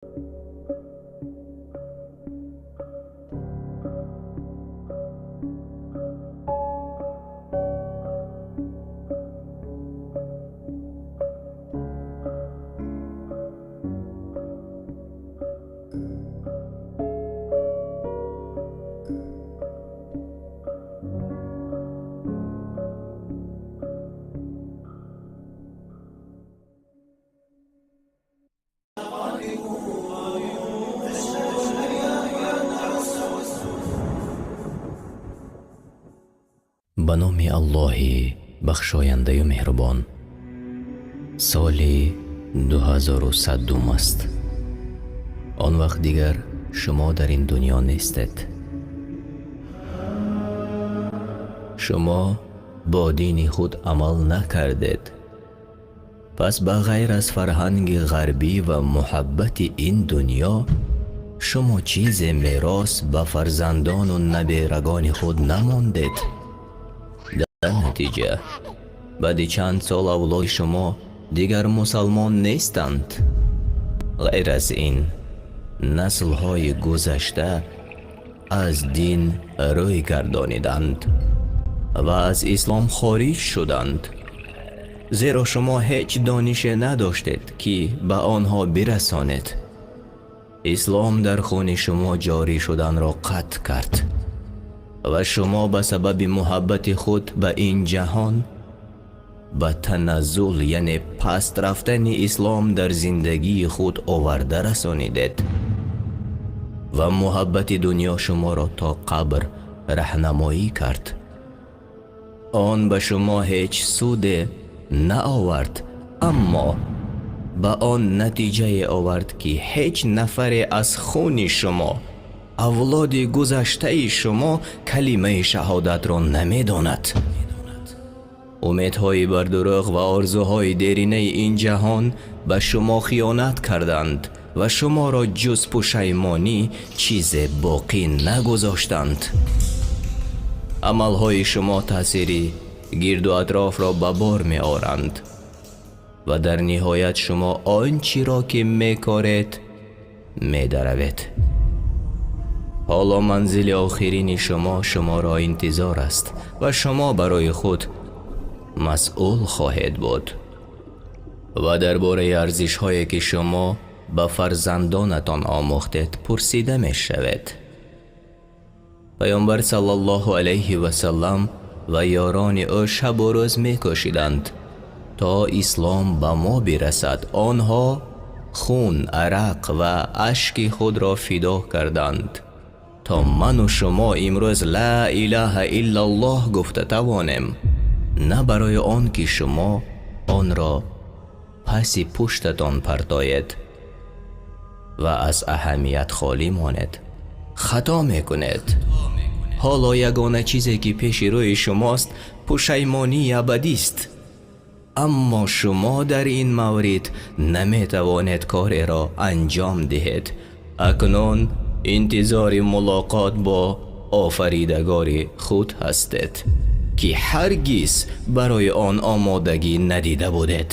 Ба номи Аллоҳи бахшояндаю меҳрубон. Соли 2100 аст. Он вақт дигар шумо дар ин дунё нестед. Шумо бо дини худ амал накардед. Пас ба ғайр аз фарҳанги ғарбӣ ва муҳаббати ин дунё, шумо чизе мерос ба фарзандону наберагони худ намондед. Дар натиҷа, баъди чанд сол авлоди шумо дигар мусалмон нестанд. Ғайр аз ин, наслҳои гузашта аз дин рӯй гардониданд ва аз ислом хориҷ шуданд. Зеро шумо ҳеҷ донише надоштед, ки ба онҳо бирасонед. Ислом дар хуни шумо ҷорӣ шуданро қатъ кард ва шумо ба сабаби муҳаббати худ ба ин ҷаҳон ба таназзул, яъне паст рафтани ислом дар зиндагии худ оварда расонидед ва муҳаббати дунё шуморо то қабр раҳнамоӣ кард. Он ба шумо ҳеҷ суде наовард, аммо ба он натиҷае овард, ки ҳеҷ нафаре аз хуни шумо, авлоди гузаштаи шумо, калимаи шаҳодатро намедонад. Умедҳои бардурӯғ ва орзуҳои деринаи ин ҷаҳон ба шумо хиёнат карданд ва шуморо ҷуз пушаймонӣ чизе боқӣ нагузоштанд. Амалҳои шумо таъсири гирду атрофро ба бор меоранд ва дар ниҳоят шумо он чиро ки мекоред медаравед. Ҳоло манзили охирини шумо шуморо интизор аст ва шумо барои худ масъул хоҳед буд ва дар бораи арзишҳое ки шумо ба фарзандонатон омӯхтед пурсида мешавед. Паёмбар саллаллоҳу алайҳи васаллам ва ёрони ӯ шабу рӯз мекӯшиданд, то ислом ба мо бирасад. Онҳо хун, арақ ва ашки худро фидо карданд, то ману шумо имрӯз ла илаҳа иллаллоҳ гуфта тавонем, на барои он ки шумо онро паси пуштатон партоед ва аз аҳамият холӣ монед. Хато мекунед. Ҳоло ягона чизе ки пеши рӯи шумост, пушаймонии абадист. Аммо шумо дар ин маврид наметавонед кореро анҷом диҳед. Акнун интизори мулоқот бо офаридагори худ ҳастед, ки ҳаргиз барои он омодагӣ надида будед.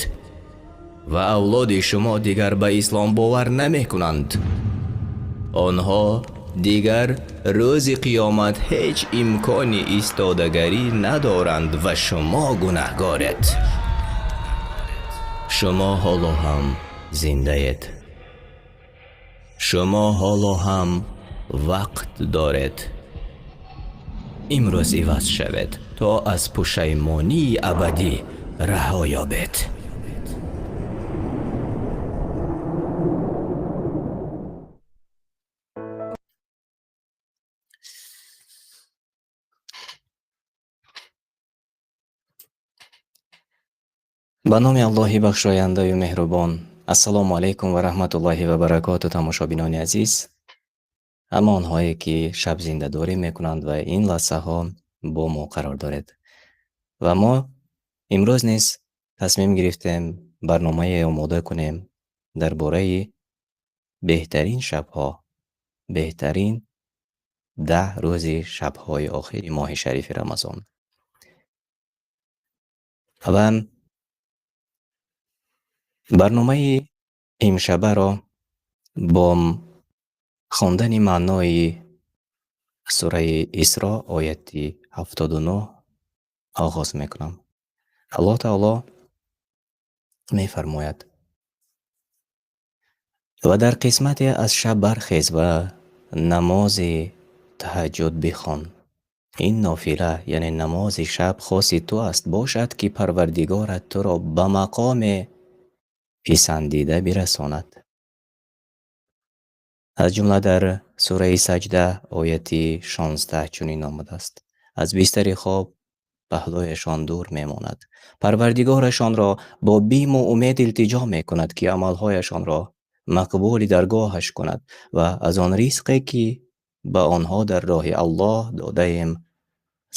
Ва авлоди шумо дигар ба ислом бовар намекунанд. Онҳо дигар рӯзи қиёмат ҳеҷ имкони истодагарӣ надоранд ва шумо гунаҳгоред. Шумо ҳоло ҳам зиндаед. Шумо ҳоло ҳам вақт доред. Имрӯз иваз шавед, то аз пушаймонии абадӣ раҳо ёбед. Ба номи Аллоҳи бахшояндаю меҳрубон. Ассалому алайкум ва раҳматуллоҳи ва баракоту, тамошобинони азиз, ҳама онҳое ки шабзиндадорӣ мекунанд ва ин лаҳзаҳо бо мо қарор доред. Ва мо имрӯз низ тасмим гирифтем барномае омода кунем дар бораи беҳтарин шабҳо, беҳтарин 10 рӯзи шабҳои охири моҳи шарифи Рамазон. Ва барномаи имшабаро Бо хондани маънои сураи Исро, ояти 79 оғоз мекунам. Аллоҳ Таоло мефармояд: Ва дар қисмате аз шаб бархез ва намози таҳаҷҷуд бихон. Ин нофила, яъне намози шаб, хоси ту аст. Бошад, ки Парвардигорат туро ба мақоме писандида бирасонад. Аз ҷумла дар сураи Саҷда, ояти 16 чунин омадааст: Аз бистари хоб паҳлӯяшон дур мемонад. Парвардигорашонро бо биму умед илтиҷо мекунад, ки амалҳояшонро мақбули даргоҳаш кунад ва аз он ризқе, ки ба онҳо дар роҳи Аллоҳ додаем,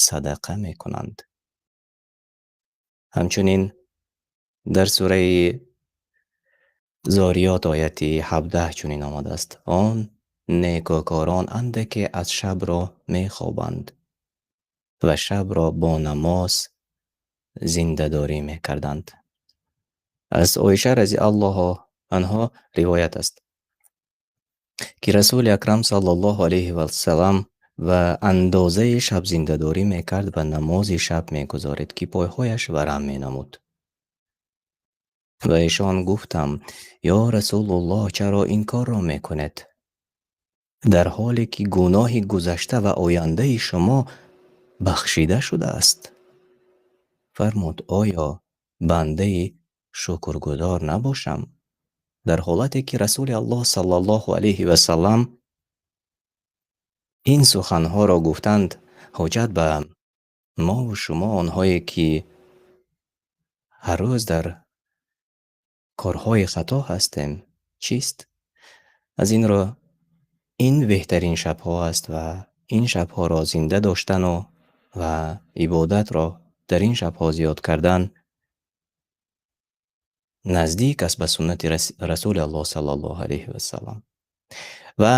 садақа мекунанд. Ҳамчунин дар сураи Зориёт, ояти 17 чунин омадааст: Он некӯкорон андаке аз шабро мехобанд ва шабро бо намоз зиндадорӣ мекарданд. Аз Оиша разиаллоҳу анҳо ривоят аст, ки Расули Акрам саллаллоҳу алайҳи вассалам ва андозаи шаб зиндадорӣ мекард ва намози шаб мегузорид, ки пойҳояш варам менамуд. Ва эшон гуфтам: Ё Расулуллоҳ, чаро ин корро мекунед? Дар ҳоле ки гуноҳи гузашта ва ояндаи шумо бахшида шудааст. Фармуд: Оё бандаи шукргузор набошам? Дар ҳолате ки Расули Аллоҳ саллаллоҳу алайҳи ва саллам ин суханҳоро гуфтанд, ҳоҷат ба мову шумо, онҳое ки ҳар рӯз дар корҳои хато ҳастем, чист? Аз ин рӯ ин беҳтарин шабҳо аст ва ин шабҳоро зинда доштану ва ибодатро дар ин шабҳо зиёд кардан наздик аст ба суннати Расули Аллоҳ саллаллоҳу алайҳи вассалам. Ва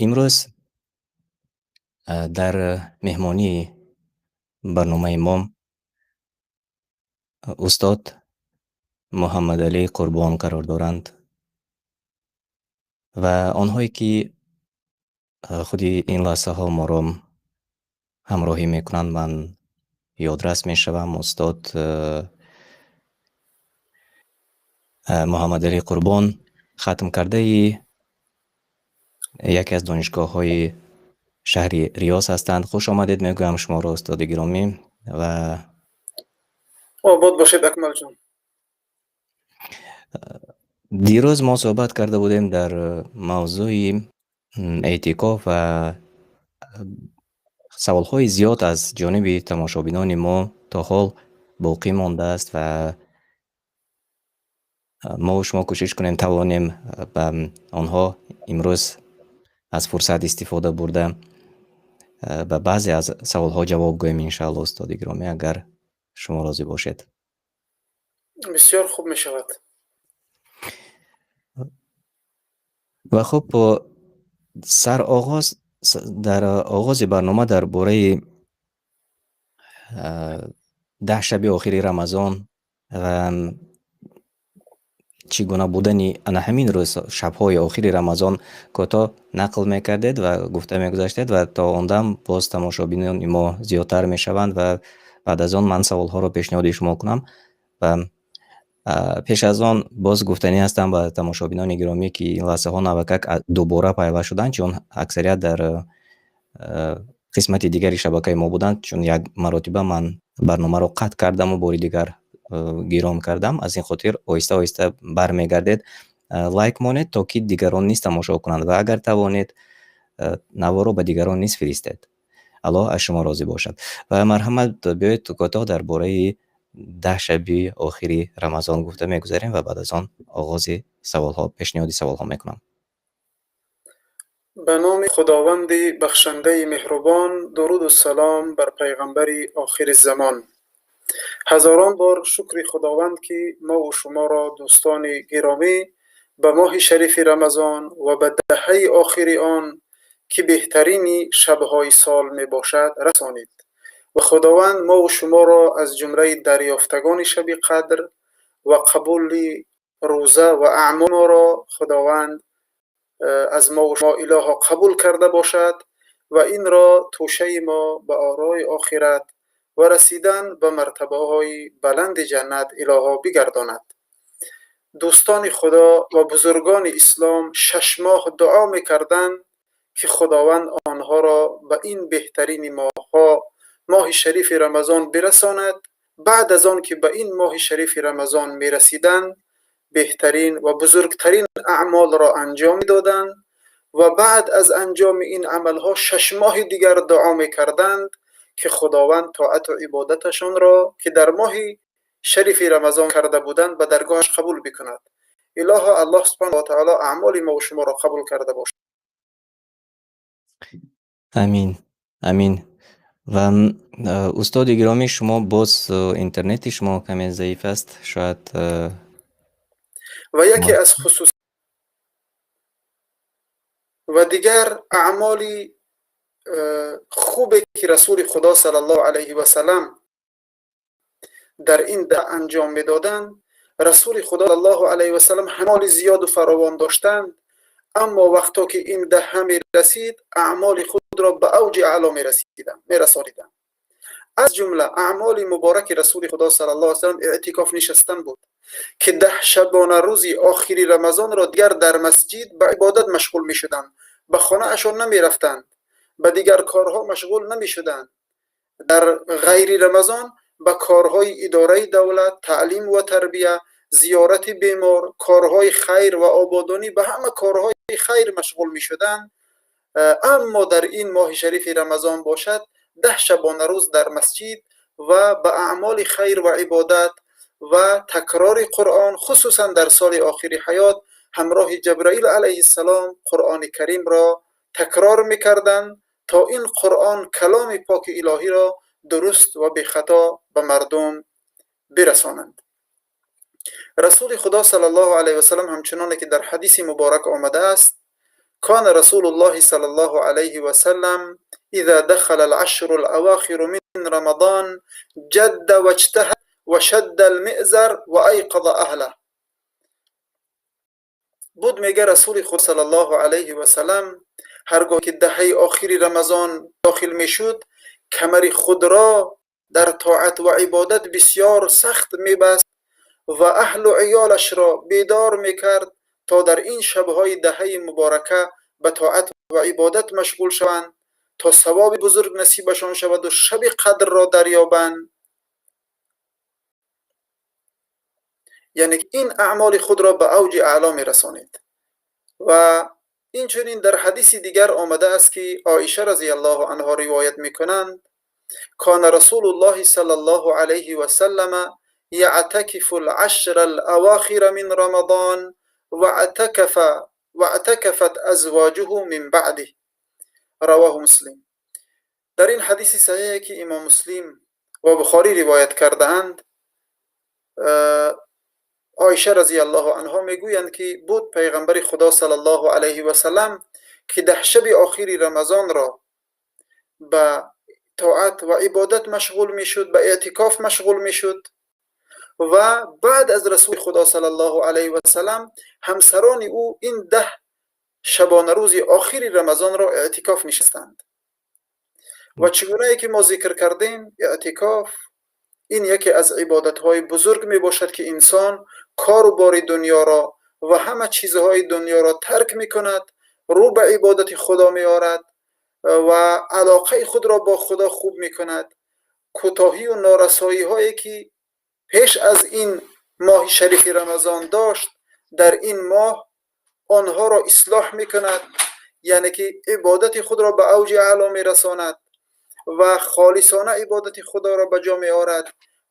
имрӯз дар меҳмонии барномаи мо устод Муҳаммадалӣ Қурбон қарор доранд ва онҳое ки худи ин лаҳзаҳо моро ҳамроҳӣ мекунанд, ман ёдрас мешавам: устод Муҳаммадалӣ Қурбон хатмкардаи яке аз донишгоҳҳои шаҳри Риёз ҳастанд. Хуш омадед мегӯям шуморо, устоди гиромӣ, ва Обод бошед, Акмалҷон. Дирӯз мо суҳбат карда будем дар мавзӯи эътикоф ва саволҳои зиёд аз ҷониби тамошобинони мо то ҳол боқӣ мондааст ва мо шумо кӯшиш кунем, тавонем ба онҳо имрӯз аз фурсат истифода бурда, ба баъзе аз саволҳо ҷавоб гӯем, иншаалло, устоди гиромӣ, агар шумо розӣ бошед. Бисёр хуб мешавад. Ва хуб, сароғоз, дар оғози барнома дар бораи 10 шаби охири Рамазон ва чӣ гуна будани ана ҳамин рӯз, шабҳои охири Рамазон кӯтоҳ нақл мекардед ва гуфта мегузаштед ва то он дам боз тамошобинони мо зиёдтар мешаванд ва баъд аз он ман саволҳоро пешниҳоди шумо кунам. Ва пеш аз он боз гуфтанӣ ҳастам ба тамошобинони гиромӣ, ки ин лаҳзаҳо навакак дубора пайваст шуданд, чун аксарият дар қисмати дигари шабакаи мо буданд, чун як маротиба ман барномаро қатъ кардаму бори дигар гиром кардам. Аз ин хотир оҳиста оҳиста бармегардед, лайк монед, то ки дигарон низ тамошо кунанд ва агар тавонед, наворо ба дигарон низ фиристед. Аллоҳ аз шумо розӣ бошад. Ва марҳамат, биёед кӯтоҳ дар бораи 10 шаби охири Рамазон гуфта мегузарем ва баъд аз он оғози саволҳо, пешниҳоди саволҳо мекунам. Ба номи Худованди бахшандаи меҳрубон, дуруду салом бар пайғамбари охири замон. Ҳазорон бор шукри Худованд, ки мову шуморо, дӯстони гиромӣ, ба моҳи шарифи Рамазон ва ба даҳаи охири он, ки беҳтарини шабҳои сол мебошад, расонид. Ва Худованд мову шуморо аз ҷумлаи дарёфтагони шаби қадр ва қабули рӯза ва аъмолро Худованд Аз мо ва шумо илоҳо қабул карда бошад ва инро тӯшаи мо ба орои охират ва расидан ба мартабаҳои баланди ҷаннат илоҳо бигардонад. Дӯстони Худо ва бузургони ислом 6 моҳ дуо мекарданд, ки Худованд онҳоро ба ин беҳтарини моҳҳо, моҳи шарифи Рамазон бирасонад. Баъд аз он ки ба ин моҳи шарифи Рамазон мерасиданд, беҳтарин ва бузургтарин аъмолро анҷом медоданд ва баъд аз анҷоми ин амалҳо 6 моҳи дигар дуо мекарданд, ки Худованд тоат ва ибодаташонро, ки дар моҳи шарифи Рамазон карда буданд, ба даргоҳаш қабул бикунад. Илоҳо Аллоҳ субҳонаҳу ва таъоло аъмоли мо ва шуморо қабул карда бошад. Амин, амин. Ва устоди гиромӣ, шумо боз интернети шумо каме заиф аст, шояд. Ва яке аз хусус ва дигар аъмоли хубе, ки Расули Худо саллаллоҳу алайҳи васаллам дар ин даҳ анҷом медоданд, Расули Худо саллаллоҳу алайҳи васаллам аъмоли зиёду фаровон доштанд, аммо вақто ки ин даҳа мерасид, аъмоли худро ба авҷи аъло мерасониданд. Аз ҷумла аъмоли мубораки Расули Худо саллаллоҳу алайҳи васаллам эътикоф нишастан буд, ки 10 шабона рӯзи охири Рамазонро дигар дар масҷид ба ибодат машғул мешуданд, ба хонаашон намерафтанд, ба дигар корҳо машғул намешуданд. Дар ғайри Рамазон ба корҳои идораи давлат, таълим ва тарбия, зиёрати бемор, корҳои хайр ва ободонӣ, ба ҳама корҳои хайр машғул мешуданд. Аммо дар ин моҳи шарифи Рамазон бошад, 10 шабона рӯз дар масҷид ва ба аъмоли хайр ва ибодат ва такрори Қуръон, хусусан дар соли охири ҳаёт, ҳамроҳи Ҷабраил алайҳиссалом Қуръони Каримро такрор мекарданд, то ин Қуръон каломи поки илоҳиро дуруст ва бехато ба мардум бирасонанд. Расули Худо саллаллоҳу алайҳи васаллам ҳамчуноне ки дар ҳадиси муборак омадааст, кана Расулуллоҳи саллаллоҳу алайҳи васаллам иза дахала ал-ашру ал-авохиру мин Рамадон ҷадда ваҷтаҳада ва шадда ал-миъзар ва айқаза аҳлаҳ. Буд мега Расули Худо саллаллоҳу алайҳи васаллам ҳаргоҳ ки даҳаи охири Рамазон дохил мешуд, камари худро дар тоат ва ибодат бисёр сахт мебаст ва аҳлу иёлашро бедор мекард, то дар ин шабҳои даҳаи муборака ба тоат ва ибодат машғул шаванд, то савоби бузург насибашон шавад ва шаби қадрро дарёбанд. Яъне ин аъмоли худро ба авҷи аъло мерасонид. Ва инчунин дар ҳадиси дигар омадааст, ки Оиша разияллоҳу анҳо ривоят мекунанд, кана Расулуллоҳи саллаллоҳу алайҳи васаллама яътакифу ал-ашра ал-авохира мин Рамадон ва аътакафат азвоҷуҳу мин баъдиҳ. Равоҳу Муслим. Дар ин ҳадиси саҳиҳе, ки Имом Муслим ва Бухорӣ ривоят кардаанд, Оиша разияллоҳу анҳо мегӯянд, ки буд пайғамбари Худо саллаллоҳу алайҳи васаллам, ки 10 шаби охири Рамазонро ба тоат ва ибодат машғул мешуд, ба эътикоф машғул мешуд ва баъд аз Расули Худо саллаллоҳу алайҳи васаллам ҳамсарони ӯ ин 10 шабонарӯзи охири Рамазонро эътикоф нишастанд. Ва чӣ гунае ки мо зикр кардем, эътикоф ин яке аз ибодатҳои бузург мебошад, ки инсон кору бори дунёро ва ҳама чизҳои дунёро тарк мекунад, рӯ ба ибодати Худо меорад ва алоқаи худро бо Худо хуб мекунад. Кӯтоҳию норасоиҳое, ки пеш аз ин моҳи шарифи Рамазон дошт, дар ин моҳ онҳоро ислоҳ мекунад, яъне ки ибодати худро ба авҷи аъло мерасонад ва холисона ибодати Худоро ба ҷо меорад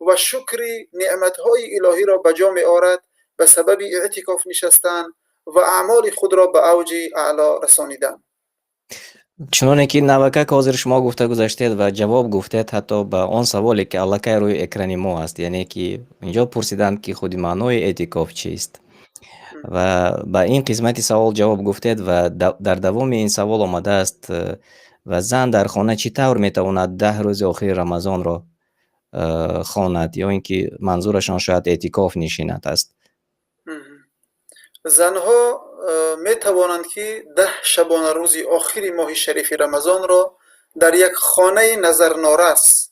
ва шукри неъматҳои илоҳиро ба ҷо меорад ба сабаби эътикоф нишастан ва аъмоли худро ба авҷи аъло расонидан. Чуноне ки навакак ҳозир шумо гуфта гузаштед ва ҷавоб гуфтед ҳатто ба он саволе, ки аллакай рӯи экрани мо аст, яъне ки инҷо пурсиданд, ки худи маънои эътикоф чист, ва ба ин қисмати савол ҷавоб гуфтед. Ва дар давоми ин савол омадааст: ва зан дар хона чӣ тавр метавонад 10 рӯзи охири Рамазонро хонад, ё ин ки манзурашон шояд эътикоф нишинад аст? Занҳо Метавонанд, ки 10 шабонарӯзи охири моҳи шарифи Рамазонро дар як хонаи назарнорас,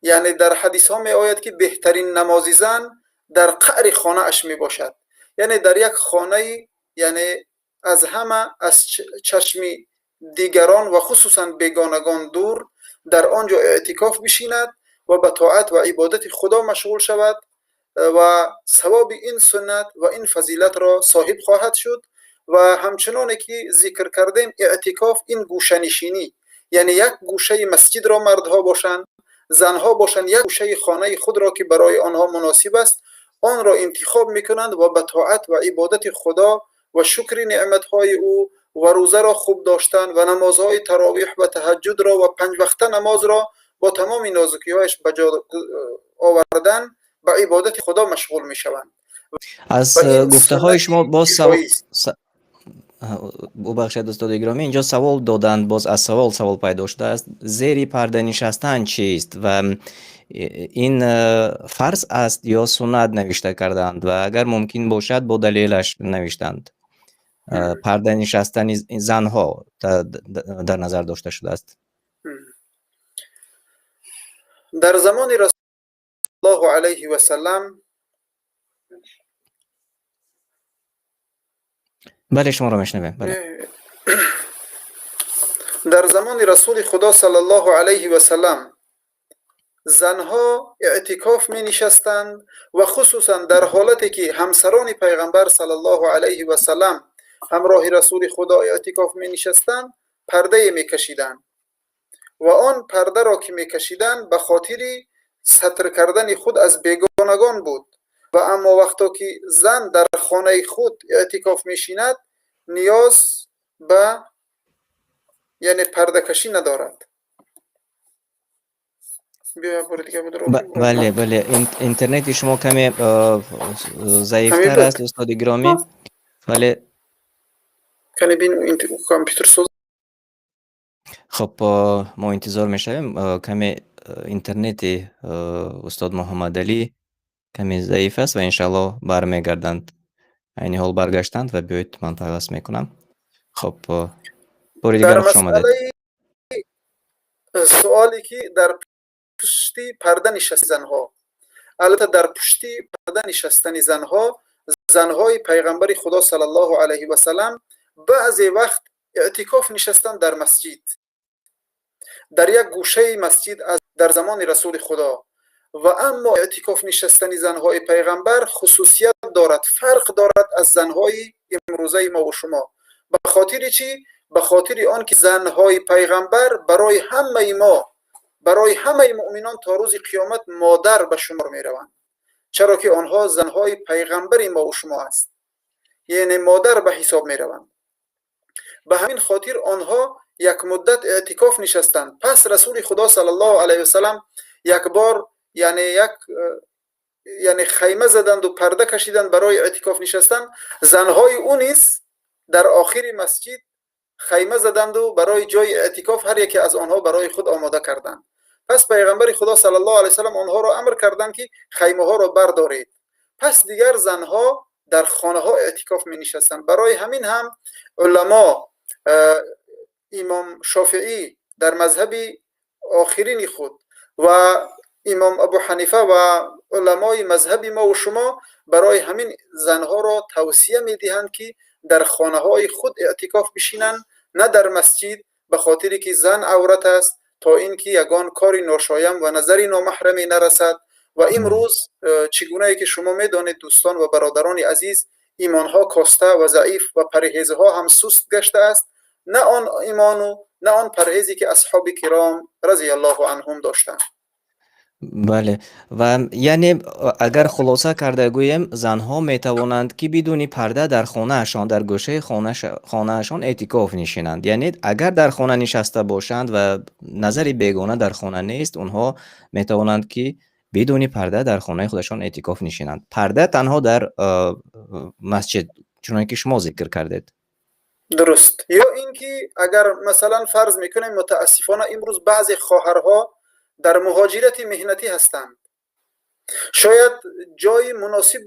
яъне дар ҳадисҳо меояд, ки беҳтарин намози зан дар қаъри хонааш мебошад, яъне дар як хонаи, яъне аз ҳама, аз чашми дигарон ва хусусан бегонагон дур, дар он ҷо эътикоф бишинад ва ба тоат ва ибодати Худо машғул шавад ва савоби ин суннат ва ин фазилатро соҳиб хоҳад шуд. Ва ҳамчуноне ки зикр кардем, эътикоф ин гӯшанишинӣ, яъне як гӯшаи масҷидро мардҳо бошанд, занҳо бошанд, як гӯшаи хонаи худро, ки барои онҳо муносиб аст, онро интихоб мекунанд ва ба тоат ва ибодати Худо ва шукри неъматҳои ӯ ва рӯзаро хуб доштан ва намозҳои таровиҳ ва таҳаҷҷудро ва панҷвақта намозро бо тамоми нозукиҳояш ба ҷо овардан, ба ибодати Худо машғул мешаванд. Аз Ва ин гуфтаҳои суннати шумо боз кифоӣ аст. Бубахшед, устоди гиромӣ, инҷо савол доданд, боз аз савол савол пайдо шудааст: зери парда нишастан чист ва ин фарз аст ё суннат, навишта кардаанд, ва агар мумкин бошад, бо далелаш навиштанд. Парда нишастани занҳо дар назар дошта шудааст. Дар замони Расулуллоҳу алайҳи васаллам Бале, шуморо мешунавем, бале. Дар замони Расули Худо саллаллоҳу алайҳи васаллам занҳо эътикоф менишастанд ва хусусан дар ҳолате ки ҳамсарони пайғамбар саллаллоҳу алайҳи васаллам ҳамроҳи Расули Худо эътикоф менишастанд, пардае мекашиданд ва он пардаро ки мекашиданд, ба хотири сатр кардани худ аз бегонагон буд. Ва аммо вақто ки зан дар хонаи худ эътикоф мешинад, ниёз ба, яъне, пардакашӣ надорад. Биё, як бори дига будро. Бале, интернети шумо каме заифтар аст, устоди гиромӣ, вале Кане бин, компютер соз. Хуб, мо интизор мешавем, каме интернети устод Муҳаммадалӣ каме заиф аст ва иншааллоҳ бармегарданд. Айни ҳол баргаштанд ва биёед, ман пайваст мекунам. Хуб, бори дигар Дар хуш омадед. Масъалаи суоле ки дар пушти парда нишасти занҳо, албатта, дар пушти парда нишастани занҳо, занҳои пайғамбари Худо саллаллоҳу алайҳи васаллам баъзе вақт эътикоф нишастанд дар масҷид, дар як гӯшаи масҷид дар замони Расули Худо. Ва аммо эътикоф нишастани занҳои пайғамбар хусусият дорад, фарқ дорад аз занҳои имрӯзаи мо ва шумо. Ба хотири чӣ? Ба хотири он ки занҳои пайғамбар барои ҳамаи мо, барои ҳамаи муъминон то рӯзи қиёмат модар ба шумор мераванд, чаро ки онҳо занҳои пайғамбари мо ва шумо аст, яъне модар ба ҳисоб мераванд. Ба ҳамин хотир онҳо як муддат эътикоф нишастанд. Пас Расули Худо саллаллоҳу алайҳи васаллам як бор, яъне як, яъне хайма заданду парда кашиданд барои эътикоф нишастан. Занҳои ӯ низ дар охири масҷид хайма заданду барои ҷои эътикоф ҳар яке аз онҳо барои худ омода карданд. Пас пайғамбари Худо саллаллоҳу алайҳи васаллам онҳоро амр карданд, ки хаймаҳоро бардоред. Пас дигар занҳо дар хонаҳо эътикоф менишастанд. Барои ҳамин ҳам уламо, имом Шофиӣ дар мазҳаби охирини худ ва имом Абу Ҳанифа ва уламои мазҳаби мо ва шумо барои ҳамин занҳоро тавсия медиҳанд, ки дар хонаҳои худ эътикоф бишинанд, на дар масҷид, ба хотире ки зан аврат аст, то ин ки ягон кори ношоям ва назари номаҳраме нарасад. Ва имрӯз, чӣ гунае ки шумо медонед, дӯстон ва бародарони азиз, имонҳо коста ва заиф ва парҳезҳо ҳам суст гаштааст, на он имону на он парҳезе ки асҳоби киром разияллоҳу анҳум доштанд. Бале, ва яъне агар хулоса карда гӯем, занҳо метавонанд, ки бидуни парда дар хонаашон, дар гӯшаи хонаашон эътикоф нишинанд. Яъне агар дар хона нишаста бошанд ва назари бегона дар хона нест, онҳо метавонанд, ки бидуни парда дар хонаи худашон эътикоф нишинанд. Парда танҳо дар масҷид, чуноне ки шумо зикр кардед. Дуруст. Ё ин ки агар масалан фарз мекунем, мутаассифона имрӯз баъзе хоҳарҳо дар муҳоҷирати меҳнатӣ ҳастанд. Шояд ҷои муносиб,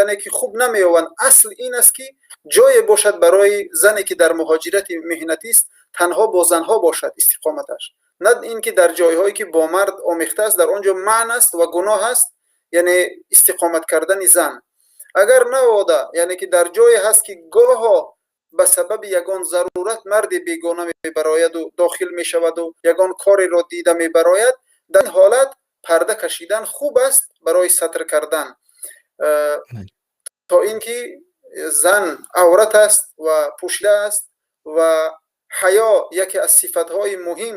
яъне ки хуб намеёбанд. Асл ин аст, ки ҷое бошад барои зане, ки дар муҳоҷирати меҳнатист, танҳо бо занҳо бошад истиқоматаш, на ин ки дар ҷойҳое, ки бо мард омехта аст, дар он ҷо манъ аст ва гуноҳ аст, яъне истиқомат кардани зан. Агар навода, яъне ки дар ҷое ҳаст, ки гоҳо ба сабаби ягон зарурат марди бегона мебарояду дохил мешаваду ягон кореро дида мебарояд, дар ин ҳолат парда кашидан хуб аст барои сатр кардан, то ин ки зан аврат аст ва пӯшида аст ва ҳаё яке аз сифатҳои муҳим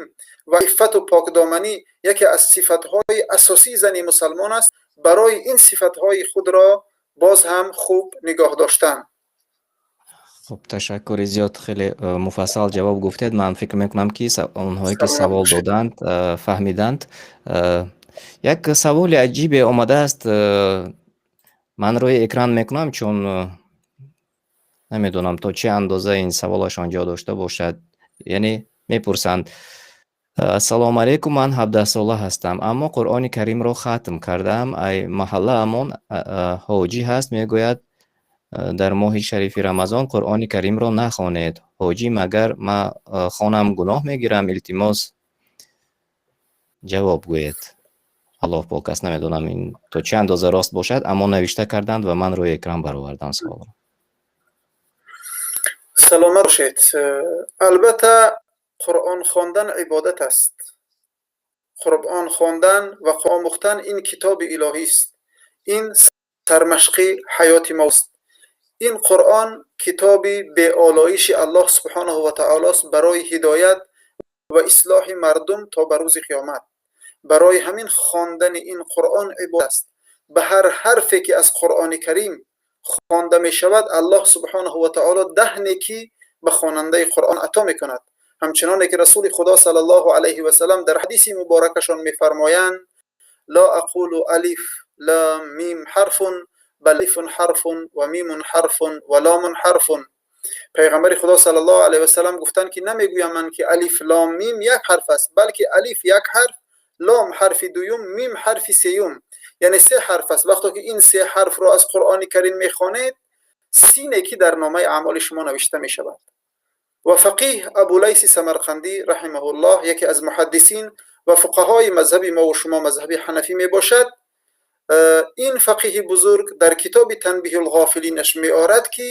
ва иффату покдоманӣ яке аз сифатҳои асосии зани мусалмон аст. Барои ин сифатҳои худро боз ҳам хуб нигоҳ доштан. Хуб, ташаккури зиёд, хеле муфассал ҷавоб гуфтед. Ман фикр мекунам, ки онҳое, ки савол доданд, фаҳмиданд. Як саволи аҷибе омадааст, ман рӯи экран мекунам, чун намедонам, то чӣ андоза ин саволашон ҷо дошта бошад. Яъне мепурсанд: «Ассалому алайкум, ман 17сола ҳастам, аммо Қуръони Каримро хатм кардаам. Ай маҳаллаамон ҳоҷӣ ҳаст, мегӯяд: дар моҳи шарифи Рамазон Қуръони Каримро нахонед. Ҳоҷӣ, магар ма хонам, гуноҳ мегирам? Илтимос, ҷавоб гӯед. Аллоҳ пок аст.» Намедонам, ин то чӣ андоза рост бошад, аммо навишта карданд ва ман рӯи экран баровардам саволро. Саломат бошед. Албатта, Қуръон хондан ибодат аст. Қуръон хондан ва омӯхтан ин китоби илоҳист, ин сармашқи ҳаёти мост. Ин Қуръон китоби беолоиши Аллоҳ субҳонаҳу ва таолост барои ҳидоят ва ислоҳи мардум то ба рӯзи қиёмат. Барои ҳамин хондани ин Қуръон ибодат аст. Ба ҳар ҳарфе, ки аз Қуръони Карим хонда мешавад, Аллоҳ субҳонаҳу ва таоло 10 некӣ ба хонандаи Қуръон ато мекунад. Ҳамчуноне ки Расули Худо саллаллоҳу алайҳи васалам дар ҳадиси муборакашон мефармоянд: «لا أقول ألف لام ميم حرف، بل ألف حرف وميم حرف ولام حرف». Пайғамбари Худо саллаллоҳу алайҳи васалам гуфтанд, ки намегӯям ман, ки алиф, лом, мим як ҳарф аст, балки алиф як ҳарф, лом ҳарфи дуюм, мим ҳарфи сеюм, яъне се ҳарф аст. Вақто ки ин се ҳарфро аз Қуръони Карим мехонед, 30 некӣ дар номаи аъмоли шумо навишта мешавад. Ва фақиҳ Абулайси Самарқандӣ раҳимаҳуллоҳ, яке аз муҳаддисин ва фуқаҳои мазҳаби мову шумо, мазҳаби ҳанафӣ мебошад, ин фақиҳи бузург дар китоби Танбиҳулғофилинаш меорад, ки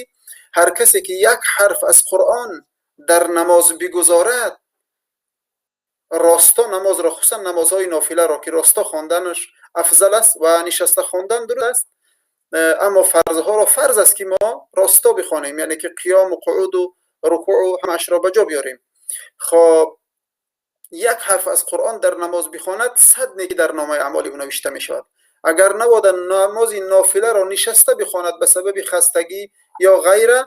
ҳар касе ки як ҳарф аз Қуръон дар намоз бигузорад, росто намозро, хусусан намозҳои нофиларо, ки росто хонданаш афзал аст ва нишаста хондан дуруст аст, аммо фарзҳоро фарз аст, ки мо росто бихонем, яъне ки қиёму қууду рукӯъу ҳамаашро ба ҷо биёрем. Хоб, як ҳарф аз Қуръон дар намоз бихонад, 100 некӣ дар номаи аъмоли ӯ навишта мешавад. Агар навода намози нофиларо нишаста бихонад, ба сабаби хастагӣ ё ғайра,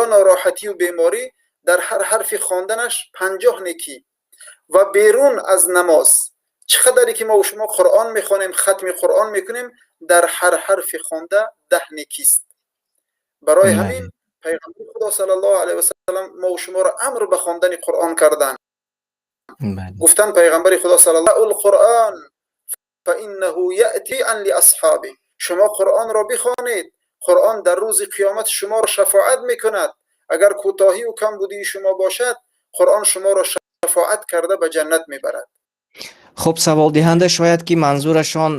ё нороҳатию беморӣ, дар ҳар ҳарфи хонданаш 50 некӣ. Ва берун аз намоз чӣ қадаре ки мо шумо Қуръон мехонем, хатми Қуръон мекунем, дар ҳар ҳарфи хонда 10 некист. Барои ҳамин пайғамбари Худо саллаллоҳу алайҳи васалам мо шуморо амр ба хондани Қуръон карданд. Гуфтанд пайғамбари Худо саллаллоҳу: «القرآن فإنه يأتي لأصحابه». Шумо Қуръонро бихонед, Қуръон дар рӯзи қиёмат шуморо шафоат мекунад. Агар кӯтоҳию камбудии шумо бошад, Қуръон шуморо шафоат карда, ба ҷаннат мебарад. Хуб, саволдиҳанда шояд ки манзурашон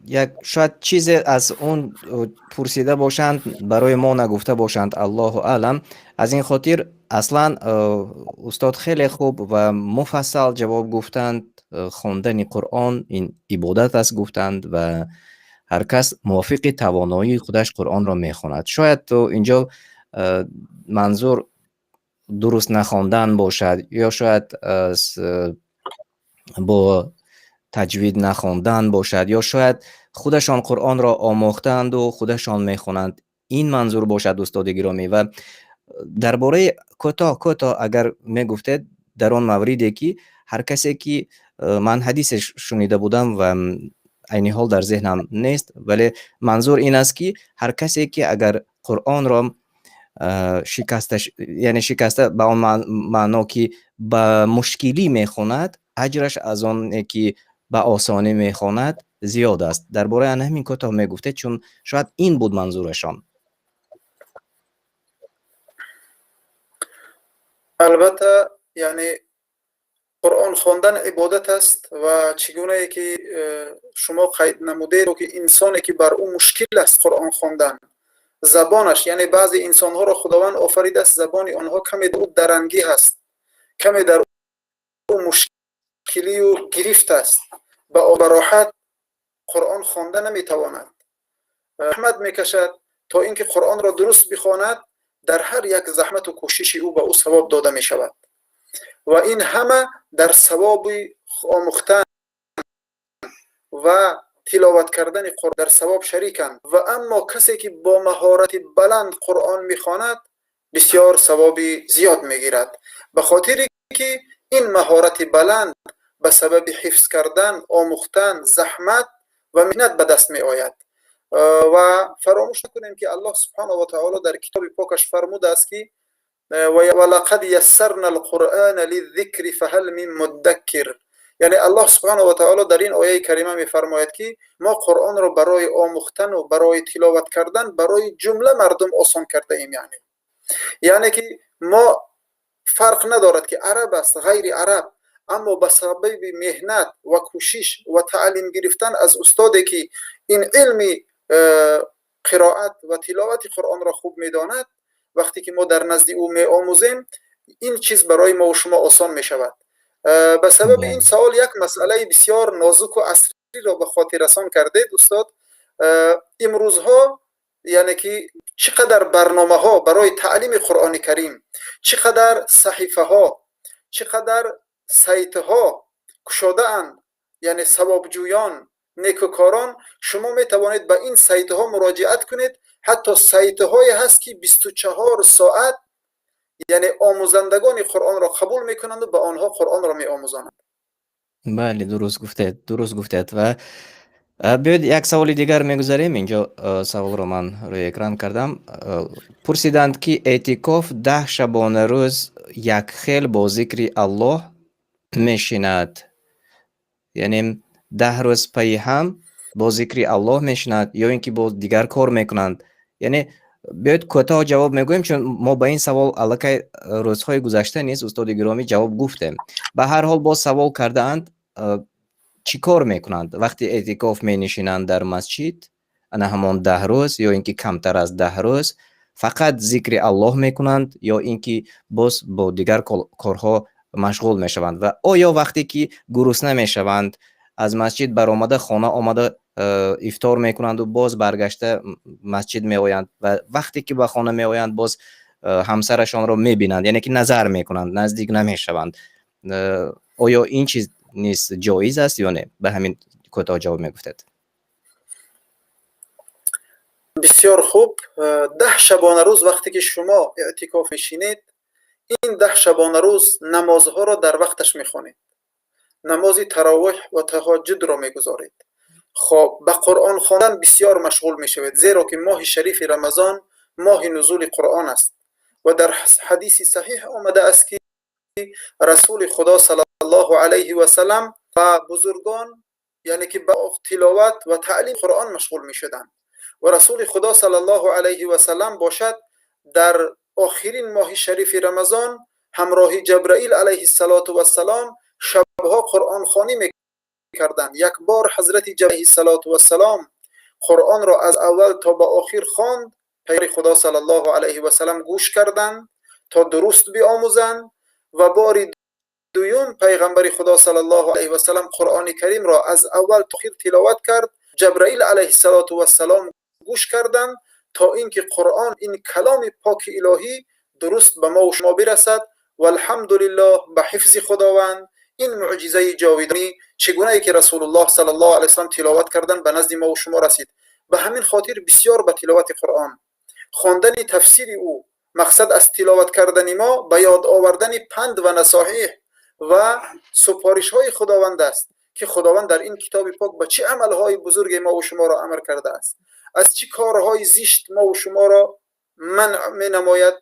як шояд чизе аз он пурсида бошанд, барои мо нагуфта бошанд, аллоҳу аълам. Аз ин хотир аслан устод хеле хуб ва муфассал ҷавоб гуфтанд. Хондани Қуръон ин ибодат аст, гуфтанд, ва ҳар кас мувофиқи тавоноии худаш Қуръонро мехонад. Шояд то инҷо манзур дуруст нахондан бошад ё шояд бо таҷвид нахондан бошад, ё шояд худашон Қуръонро омӯхтаанду худашон мехонанд, ин манзур бошад. Устоди гиромӣ, ва дар бораи кӯтоҳ кӯтоҳ агар мегуфтед, дар он мавриде ки ҳар касе ки ман ҳадисе шунида будам ва айни ҳол дар зеҳнам нест, вале манзур ин аст, ки ҳар касе ки агар Қуръонро шикаста, яъне шикаста ба он маъно ки ба мушкилӣ мехонад, аҷраш аз оне ки ба осонӣ мехонад. Зиёд аст. Дар бораи ана ҳамин кӯтоҳ мегуфтед, чун шояд ин буд манзурашон. Албатта, яъне Қуръон хондан ибодат аст ва чӣ гунае ки шумо қайд намудед, ки инсоне ки бар ӯ мушкил аст Қуръон хондан, забонаш, яъне баъзе инсонҳоро Худованд офаридааст, забони онҳо каме дар ӯ дарангӣ ҳаст, каме дар ӯ мушкилию гирифт аст, ба роҳат Қуръон хонда наметавонад, заҳмат мекашад то ин ки Қуръонро дуруст бихонад. Дар ҳар як заҳмату кӯшиши ӯ ба ӯ савоб дода мешавад ва ин ҳама дар савоби омӯхтан ва тиловат кардани Қуръон дар савоб шариканд. Ва аммо касе ки бо маҳорати баланд Қуръон мехонад, бисёр савоби зиёд мегирад, ба хотире ки ин маҳорати баланд ба сабаби ҳифз кардан, омӯхтан, заҳмат ва меҳнат ба даст меояд. Ва фаромӯш накунем, ки Аллоҳ субҳанаҳу ва таъоло дар китоби покаш фармудааст, ки ва лақад яссарна ал-Қуръана лиззикри фаҳал мин муддаккир. Яъне Аллоҳ субҳанаҳу ва таъоло дар ин ояи карима мефармояд, ки мо Қуръонро барои омӯхтану барои тиловат кардан барои ҷумла мардум осон кардаем. Яъне ки мо фарқ надорад, ки араб аст, ғайри араб, аммо ба сабаби меҳнат ва кӯшиш ва таълим гирифтан аз устоде, ки ин илми қироат ва тиловати Қуръонро хуб медонад, вақте ки мо дар назди ӯ меомӯзем, ин чиз барои мо шумо осон мешавад. Ба сабаби ин савол як масъалаи бисёр нозуку асриро ба хотиррасон кардед, устод. Имрӯзҳо, яъне ки чӣ қадар барномаҳо барои таълими Қуръони Карим, чӣ қадар саҳифаҳо, чӣ қадар сайтҳо кушодаанд, яъне савобҷӯён, некукорон, шумо метавонед ба ин сайтҳо муроҷиат кунед. Ҳатто сайтҳое ҳаст, ки 24 соат, яъне омӯзандагони Қуръонро қабул мекунанду ба онҳо Қуръонро меомӯзонанд. Бале, дуруст гуфтед, дуруст гуфтед. Ва биёед, як саволи дигар мегузарем. Инҷо саволро ман рӯи экран кардам. Пурсиданд, ки эътикоф 10 шабонарӯз якхел бо зикри Аллоҳ мешинад, яъне 10 рӯз пайи ҳам бо зикри Аллоҳ мешинад ё ин ки бо дигар кор мекунанд? Яъне биёед, кӯтоҳ ҷавоб мегӯем, чун мо ба ин савол аллакай рӯзҳои гузашта низ, устоди гиромӣ, ҷавоб гуфтем. Ба ҳар ҳол, боз савол кардаанд: чӣ кор мекунанд вақти эътикоф менишинанд дар масҷид, ана ҳамон 10 рӯз ё ин ки камтар аз 10 рӯз, фақат зикри Аллоҳ мекунанд ё ин ки боз бо дигар корҳо машғул мешаванд? Ва оё вақте ки гурусна мешаванд, аз масҷид баромада, хона омада, ифтор мекунанду боз баргашта масҷид меоянд ва вақте ки ба хона меоянд, боз ҳамсарашонро мебинанд, яъне ки назар мекунанд, наздик намешаванд, оё ин чиз низ ҷоиз аст ё не? Ба ҳамин кӯтоҳ ҷавоб мегуфтед. Бисёр хуб. 10 шабонарӯз вақте ки шумо эътикоф мешинед, ин 10 шабонарӯз намозҳоро дар вақташ мехонед, намози таровеҳ ва таҳаҷҷудро мегузоред, хоб, ба Қуръон хондан бисёр машғул мешавед, зеро ки моҳи шарифи Рамазон моҳи нузули Қуръон аст. Ва дар ҳадиси саҳиҳ омадааст, ки Расули Худо саллаллоҳу алайҳи васалам ва бузургон, яъне ки ба тиловат ва таълими Қуръон машғул мешуданд. Ва Расули Худо саллаллоҳу алайҳи васалам бошад, дар охирин моҳи шарифи Рамазон ҳамроҳи Ҷабраил алайҳиссалоту вассалом шабҳо қуръонхонӣ мекарданд. Як бор ҳазрати ҷабраил вассалом Қуръонро аз аввал то ба охир хонд, паёмбари Худо саллаллоҳу алайҳи васалам гӯш карданд, то дуруст биомӯзанд. Ва бори дуюм пайғамбари Худо саллаллоҳу алайҳи васалам Қуръони Каримро аз аввал то охир тиловат кард, Ҷабраил алайҳиссалоту вассалом гӯш карданд, то ин ки Қуръон, ин каломи поки илоҳӣ, дуруст ба мо шумо бирасад. Валҳамдулиллоҳ, ба ҳифзи Худованд ин мӯъҷизаи ҷовидонӣ, чӣ гунае ки Расулуллоҳ саллаллоҳу алайҳи васалам тиловат карданд, ба назди мо шумо расид. Ба ҳамин хотир бисёр ба тиловати Қуръон, хондани тафсири ӯ, мақсад аз тиловат кардани мо ба ёд овардани панд ва насоиҳ ва супоришҳои Худованд аст, ки Худованд дар ин китоби пок ба чӣ амалҳои бузурге мо шуморо амр кардааст, аз чӣ корҳои зишт мо шуморо манъ менамояд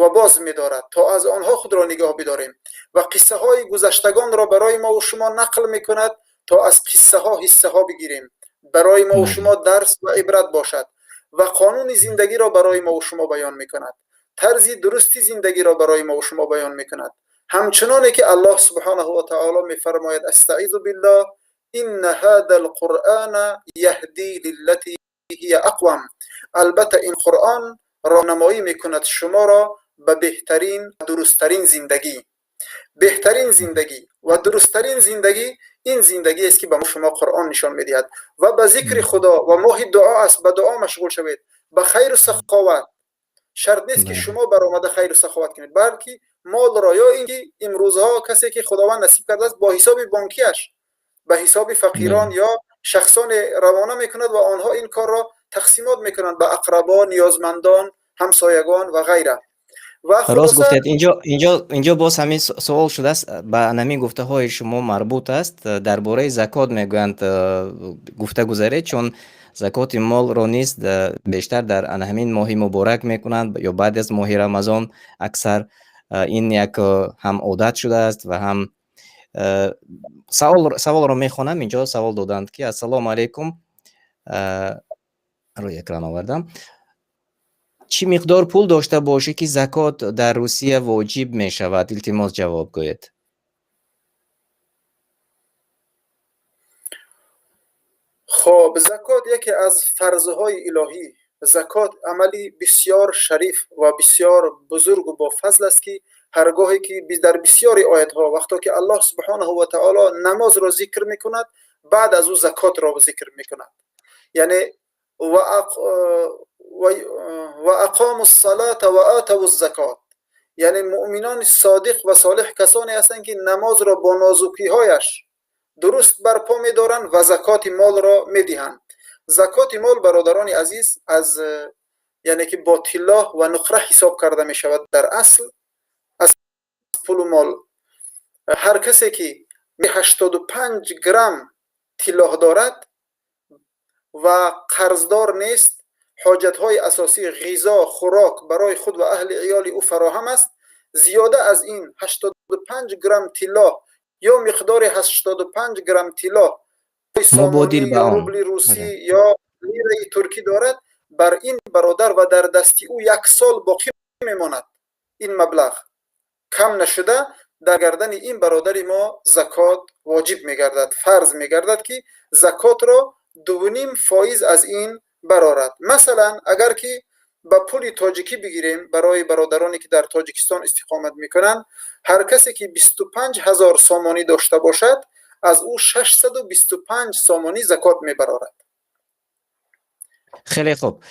ва боз медорад, то аз онҳо худро нигоҳ бидорем, ва қиссаҳои гузаштагонро барои мо шумо нақл мекунад. То аз қиссаҳо ҳиссаҳо бигирем, барои мо ва шумо дарс ва ибрат бошад ва қонуни зиндагиро барои мо ва шумо баён мекунад, тарзи дурусти зиндагиро барои мо ва шумо баён мекунад. Ҳамчуноне ки Аллоҳ субҳонаҳу ва таъоло мефармояд: астаизу биллоҳ, инна ҳазал қуръона яҳди лиллати ҳия ақвам. Албатта ин Қуръон роҳнамоӣ мекунад шуморо ба беҳтарин, дурусттарин зиндагӣ. Беҳтарин зиндагӣ ва дурусттарин зиндагӣ ин зиндагӣ аст, ки ба шумо Қуръон нишон медиҳад. Ва ба зикри Худо ва моҳи дуо аст, ба дуо машғул шавед, ба хайру саховат. Шарт нест, ки шумо баромада хайру саховат кунед, балки молро ё ин ки имрӯзҳо касе ки Худованд насиб кардааст, бо ҳисоби бонкиаш ба ҳисоби фақирон ё шахсоне равона мекунад ва онҳо ин корро тақсимот мекунанд ба ақрабо, ниёзмандон, ҳамсоягон ва ғайра. Ва рост хулоса гуфтед. Инҷо боз ҳамин суол шудааст, ба ҳамин гуфтаҳои шумо марбут аст. Дар бораи закот мегӯянд, гуфта гузаред, чун закоти молро низ бештар дар ана ҳамин моҳи муборак мекунанд ё баъд аз моҳи Рамазон аксар. Ин як ҳам одат шудааст ва ҳам саволро мехонам. Инҷо савол доданд, ки: ассалому алайкум, рӯи экран овардам, чӣ миқдор пул дошта бошӣ, ки закот дар Русия воҷиб мешавад? Илтимос, ҷавоб гӯед. Хоб, закот яке аз фарзҳои илоҳӣ. Закот амали бисёр шариф ва бисёр бузургу бофазл аст, ки ҳар гоҳе ки дар бисёри оятҳо, вақто ки Аллоҳ субҳонаҳу ва таоло намозро зикр мекунад, баъд аз ӯ закотро зикр мекунад. Яъне ва ақому ссалата ва атаву закот, яъне муъминони содиқ ва солиҳ касоне ҳастанд, ки намозро бо нозукиҳояш дуруст барпо медоранд ва закоти молро медиҳанд. Закоти мол, бародарони азиз, аз яъне ки бо тиллоҳ ва нуқра ҳисоб карда мешавад. Дар асл аз пулу мол ҳар касе ки 85 грамм тиллоҳ дорад ва қарздор нест, ҳоҷатҳои асосӣ, ғизо, хӯрок барои худ ва аҳли иёли ӯ фароҳам аст, зиёда аз ин 85 грамм тиллоҳ ё миқдори 85 грамм тиллоҳ сомонӣ ё рубли русӣ ё лираи туркӣ дорад, бар ин бародар ва дар дасти ӯ як сол боқӣ мемонад, ин маблағ кам нашуда, дар гардани ин бародари мо закот воҷиб мегардад, фарз мегардад, ки закотро 2,5% аз ин барорад. Масалан, агар ки ба пули тоҷикӣ бигирем, барои бародароне ки дар Тоҷикистон истиқомат мекунанд, ҳар касе ки 25 ҳазор сомонӣ дошта бошад, аз ӯ 625 сомонӣ закот мебарорад. Хеле хуб.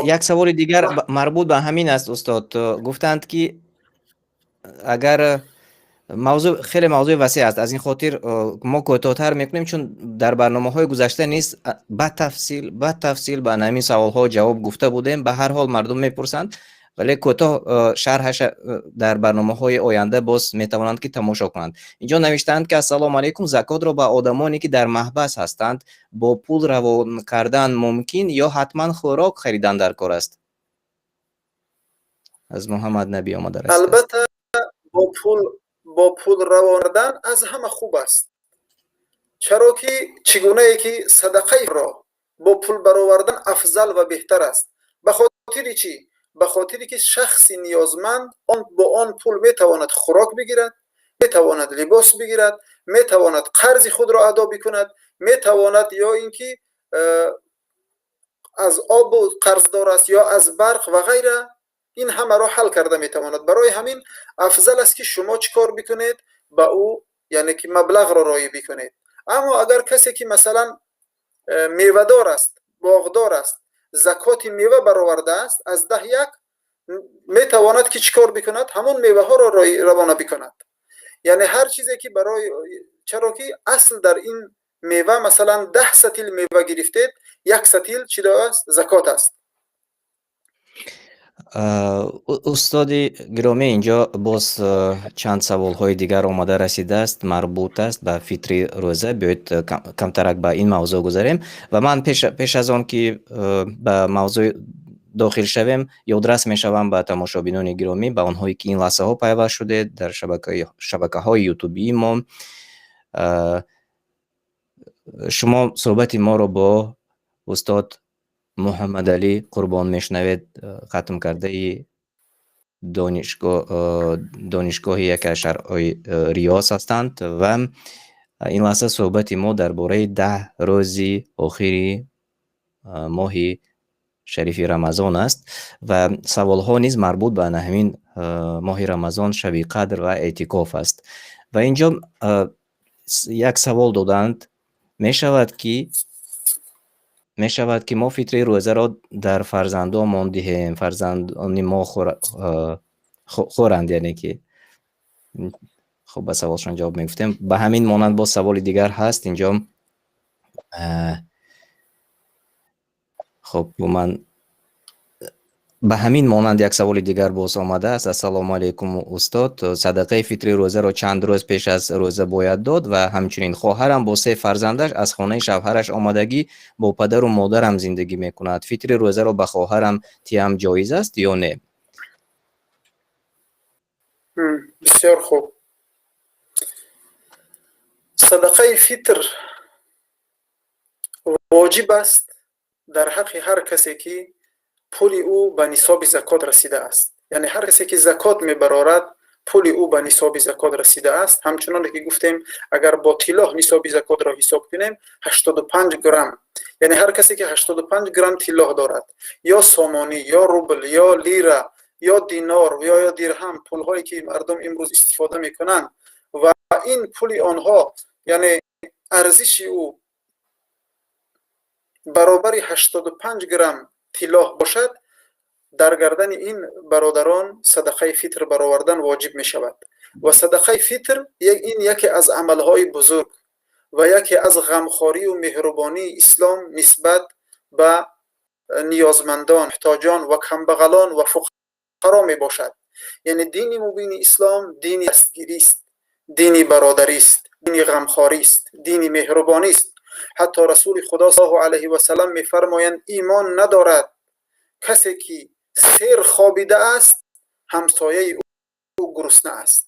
Як саволи дигар марбут ба ҳамин аст, устод. Гуфтанд, ки агар мавзӯъ хеле мавзӯи васеъ аст, аз ин хотир мо кӯтоҳтар мекунем, чун дар барномаҳои гузашта низ ба тафсил ба ҳамин саволҳо ҷавоб гуфта будем. Ба ҳар ҳол мардум мепурсанд, вале кӯтоҳ шарҳаша дар барномаҳои оянда боз метавонанд, ки тамошо кунанд. Инҷо навиштаанд, ки: ассалому алайкум, закотро ба одамоне, ки дар маҳбас ҳастанд, бо пул равон кардан мумкин ё ҳатман хӯрок харидан дар кор аст? Аз Муҳаммад Набӣ омада расидааст. Албатта, бо пул равондан аз ҳама хуб аст, чаро ки чӣ гунае ки садақаро бо пул баровардан афзал ва беҳтар аст. Ба хотири чӣ? Ба хотире ки шахси ниёзманд он бо он пул метавонад хӯрок бигирад, метавонад либос бигирад, метавонад қарзи худро адо бикунад, метавонад ё ин ки аз обу қарздор аст ё аз барқ ва ғайра, ин ҳамаро ҳал карда метавонад. Барои ҳамин афзал аст, ки шумо чӣ кор бикунед? Ба ӯ, яъне ки маблағро роӣ бикунед. Аммо агар касе ки масалан мевадор аст, боғдор аст, закоти мева баровардааст, аз 10 як, метавонад ки чӣ кор бикунад? Ҳамон меваҳоро равона бикунад, яъне ҳар чизе ки барои, чаро ки асл дар ин мева, масалан, 10 сатил мева гирифтед, як сатил чӣ аст? Закот аст. Устоди гиромӣ, инҷо боз чанд саволҳои дигар омада расидааст, марбут аст ба фитри рӯза. Биёед, камтарак ба ин мавзӯъ гузарем ва ман пеш аз он ки ба мавзӯъ дохил шавем, ёдрас мешавам ба тамошобинони гиромӣ, ба онҳое ки ин лаҳзаҳо пайваст шудед дар шабакаҳои ютубии мо. Шумо суҳбати моро бо устод Муҳаммадалӣ Қурбон мешунавед, хатмкардаи донишгоҳи яке аз шаҳрҳои Риёз ҳастанд ва ин лаҳза суҳбати мо дар бораи 10 рӯзи охири моҳи шарифи Рамазон аст ва саволҳо низ марбут ба ҳамин моҳи Рамазон, шаби қадр ва эътикоф аст. Ва инҷо як савол додаанд: мешавад ки мо фитри рӯзаро дар фарзандонамон диҳем, фарзандони мо хӯранд, яъне ки хуб, ба саволшон ҷавоб мегуфтем. Ба ҳамин монанд боз саволи дигар ҳаст инҷо. Хуб, ман ба ҳамин монанд як саволи дигар боз омадааст. Ассалому алайкум, устод, садақаи фитри рӯзаро чанд рӯз пеш аз рӯза бояд дод? Ва ҳамчунин хоҳарам бо се фарзандаш аз хонаи шавҳараш омадагӣ бо падару модарам зиндагӣ мекунад. Фитри рӯзаро ба хоҳарам тиям ҷоиз аст ё не? Бисёр хуб. Садақаи фитр воҷиб аст дар ҳаққи ҳар касе ки пули ӯ ба нисоби закот расидааст, яъне ҳар касе ки закот мебарорад, пули ӯ ба нисоби закот расидааст. Ҳамчуноне ки гуфтем, агар бо тиллоҳ нисоби закотро ҳисоб кунем, 85 грамм, яъне ҳар касе ки 85 грамм тиллоҳ дорад, ё сомонӣ, ё рубл, ё лира, ё динор, ё дирҳам, пулҳое ки мардум имрӯз истифода мекунанд, ва ин пули онҳо, яъне арзиши ӯ баробари 85 грамм тиллоҳ бошад, дар гардани ин бародарон садақаи фитр баровардан воҷиб мешавад. Ва садақаи фитр ин яке аз амалҳои бузург ва яке аз ғамхорию меҳрубонии ислом нисбат ба ниёзмандон, муҳтоҷон ва камбағалон ва фуқаро мебошад. Яъне дини мубини ислом дини дастгирист, дини бародарист, дини ғамхорист, дини меҳрубонист. Ҳатто Расули Худо саллаллоҳу алайҳи васаллам мефармоянд: имон надорад касе ки сер хобидааст, ҳамсояи ӯ гурусна аст.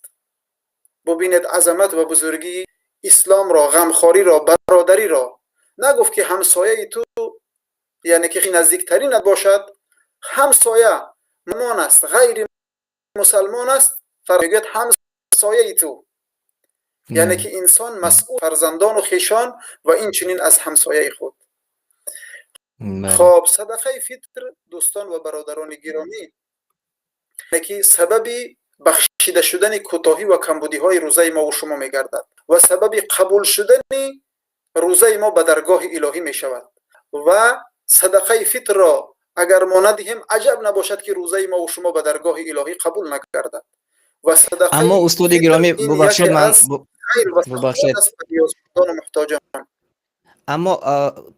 Бубинед азамат ва бузургии исломро, ғамхориро, бародариро. Нагуфт ки ҳамсояи ту, яъне ки наздиктаринат бошад, ҳамсоя мусулмон аст, ғайри мусалмон аст, мегӯяд ҳамсояи ту, яъне ки инсон масъул фарзандону хешон ва инчунин аз ҳамсояи худ. Хоб, садақаи фитр, дӯстон ва бародарони гиромӣ, ки сабаби бахшида шудани кӯтоҳӣ ва камбудиҳои рӯзаи мо ва шумо мегардад ва сабаби қабул шудани рӯзаи мо ба даргоҳи илоҳӣ мешавад. Ва садақаи фитрро агар мо надиҳем, аҷаб набошад ки рӯзаи мо ва шумо ба даргоҳи илоҳӣ қабул нагардад. Ва садақаи Аммо, устоди гиромӣ, бубахшед, ман бубахшед, муҳтоҷон. Аммо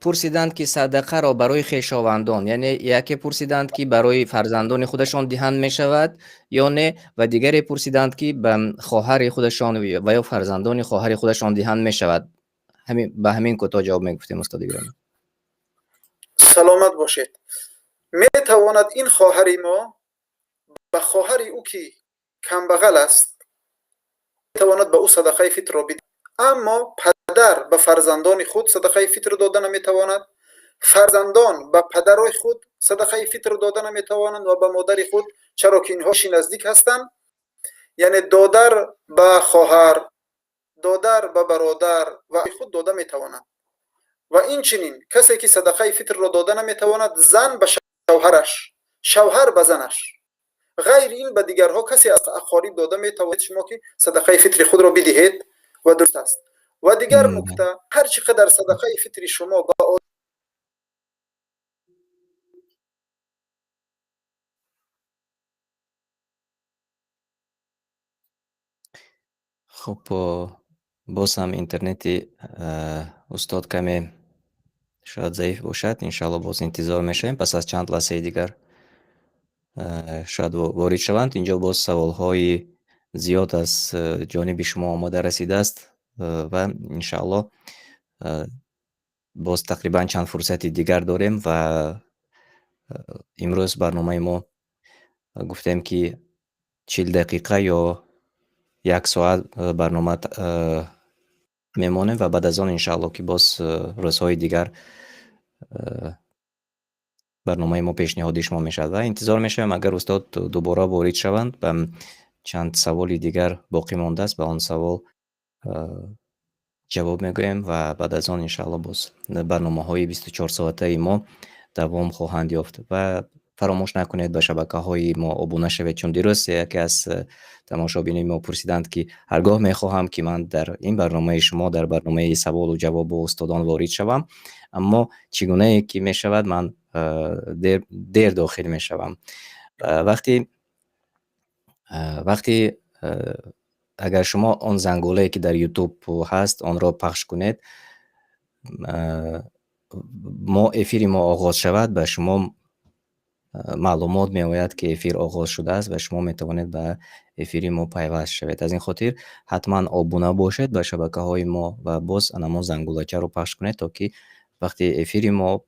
пурсиданд ки садақаро барои хешовандон, яъне яке пурсиданд ки барои фарзандони худашон диҳанд мешавад ё не, ва дигаре пурсиданд ки ба хоҳари худашон ва ё фарзандони хоҳари худашон диҳанд мешавад. Ба ҳамин кӯтоҳ ҷавоб мегуфтем, устоди гиромӣ. Саломат бошед. Метавонад ин хоҳари мо ба хоҳари ӯ ки камбағал аст, метавонад ба ӯ садақаи фитрро бидиҳад. Аммо падар ба фарзандони худ садақаи фитр дода наметавонад, фарзандон ба падарои худ садақаи фитр дода наметавонанд ва ба модари худ, чаро ки инҳо ши наздик ҳастанд. Яъне додар ба хоҳар, додар ба бародар ва худ дода метавонанд. Ва инчунин касе ки садақаи фитрро дода наметавонад, зан ба шавҳараш, шавҳар ба занаш, ғайри ин ба дигарҳо касе аз ақориб дода метавонед шумо ки садақаи фитри худро бидиҳед ва дуруст аст. Ва дигар нукта, ҳар чӣ қадар садақаи фитри шумо ба Хуб, боз ҳам интернети устод каме шояд заиф бошад. Иншоалло, боз интизор мешавем, пас аз чанд лаҳзаи дигар шояд ворид шаванд. Инҷо боз саволҳои зиёд аз ҷониби шумо омода расидааст ва иншоалло боз тақрибан чанд фурсати дигар дорем. Ва имрӯз барномаи мо гуфтем ки 40 дақиқа ё як соат барнома. Мемонем ва баъд аз он, иншаалло, ки боз рӯзҳои дигар барномаи мо пешниҳоди шумо мешавад ва интизор мешавем, агар устод дубора ворид шаванд, ба чанд саволи дигар боқӣ мондааст, ба он савол ҷавоб мегӯем ва баъд аз он, иншаалло, боз барномаҳои 24 соатаи мо давом хоҳанд ёфт. Ва фаромӯш накунед, ба шабакаҳои мо обуна шавед, чун дирӯз яке аз тамошобинони мо пурсиданд, ки ҳар гоҳ мехоҳам, ки ман дар ин барномаи шумо, дар барномаи саволу ҷавоб бо устодон ворид шавам, аммо чӣ гунае ки мешавад, ман дер, дер дохил мешавам. Вақти агар шумо он зангулае, ки дар YouTube ҳаст, онро пахш кунед, мо эфири мо оғоз шавад, ба шумо маълумот меояд, ки эфир оғоз шудааст ва шумо метавонед ба эфири мо пайваст шавед. Аз ин хотир ҳатман обуна бошед ба шабакаҳои мо ва боз анамо зангулачаро пахш кунед, то ки вақти эфири мо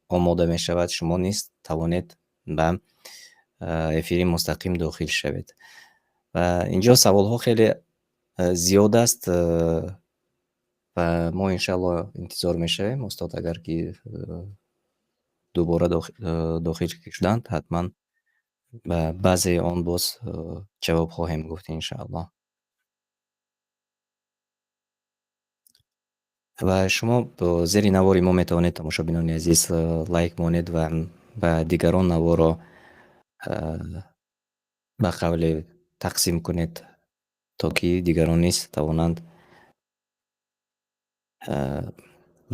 омода мешавад, шумо низ тавонед ба эфири мустақим дохил шавед. Ва инҷо саволҳо хеле зиёд аст ва мо, иншаалло, интизор мешавем устод, агар ки дубора дохил шуданд, ҳатман ба баъзеи он боз ҷавоб хоҳем гуфт, иншаалло. Ва шумо зери навори мо метавонед, тамошобинони азиз, лайк монед ва ба дигарон наворо ба қавле тақсим кунед, то ки дигарон низ тавонанд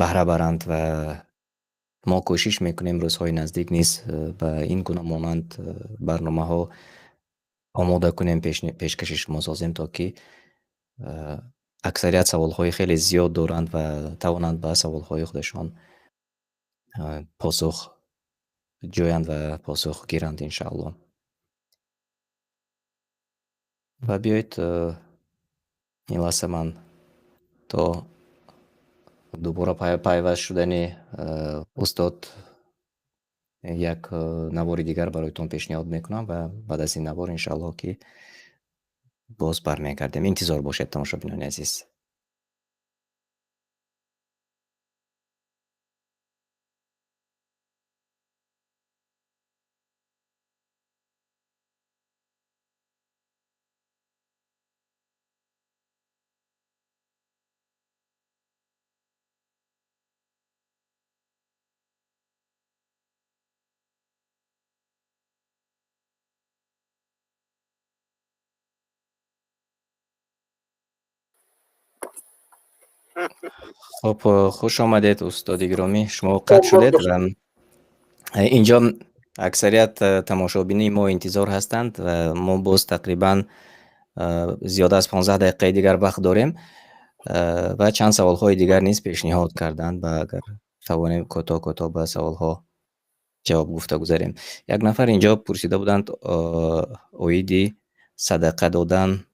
баҳра баранд. Ва мо кӯшиш мекунем рӯзҳои наздик низ ба ин гуна монанд барномаҳо омода кунем, пешкаши шумо созем, то ки аксарият саволҳои хеле зиёд доранд ва тавонанд ба саволҳои худашон посух ҷӯянд ва посух гиранд, иншаалло. Ва биёед, ин лаҳза ман то дубора пайваст шудани устод як навори дигар бароятон пешниҳод мекунам ва баъд аз ин навор, иншаалло, ки боз бармегардем. Интизор бошед, тамошобинони азиз. Хуб, хуш омадед, устоди гиромӣ. Шумо қатъ шудед ва инҷо аксарият тамошобини мо интизор ҳастанд ва мо боз тақрибан зиёда аз 15 дақиқаи дигар вақт дорем ва чанд саволҳои дигар низ пешниҳод карданд ва агар тавонем, кӯтоҳ кӯтоҳ ба саволҳо ҷавоб гуфта гузарем. Як нафар инҷо пурсида буданд оиди садақа додан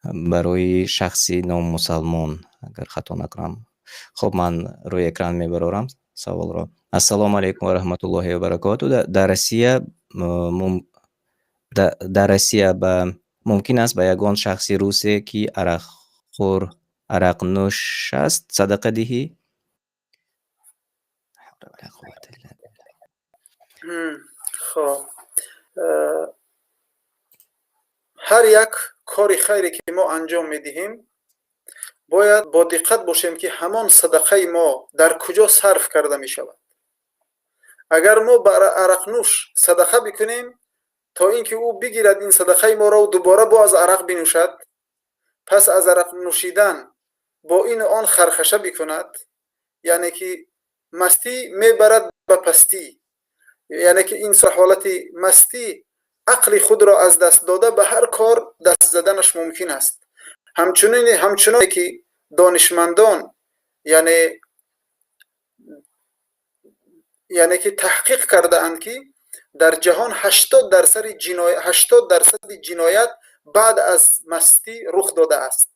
барои шахси номусалмон, агар хато накунам. Хуб, ман рӯи экран мебарорам саволро. Ассалому алайкум ва раҳматуллоҳи ва баракоту. Дар Россия ба мумкин аст ба ягон шахси русе, ки арақхӯр, арақнӯш аст, садақа диҳӣ? Хоб, ҳар як кори хайре, ки мо анҷом медиҳем, бояд бо диққат бошем, ки ҳамон садақаи мо дар куҷо сарф карда мешавад. Агар мо ба арақнӯш садақа бикунем, то ин ки ӯ бигирад ин садақаи моро дубора боз арақ бинӯшад, пас аз арақ нӯшидан бо ин он хархаша бикунад, яъне ки мастӣ мебарад ба пастӣ, яъне ки ин ҳолати мастӣ ақли худро аз даст дода, ба ҳар кор даст заданаш мумкин аст. Ҳамчунин ҳамчуноне ки донишмандон яъне ки таҳқиқ кардаанд, ки дар ҷаҳон 80% ҷиноят баъд аз мастӣ рух додааст,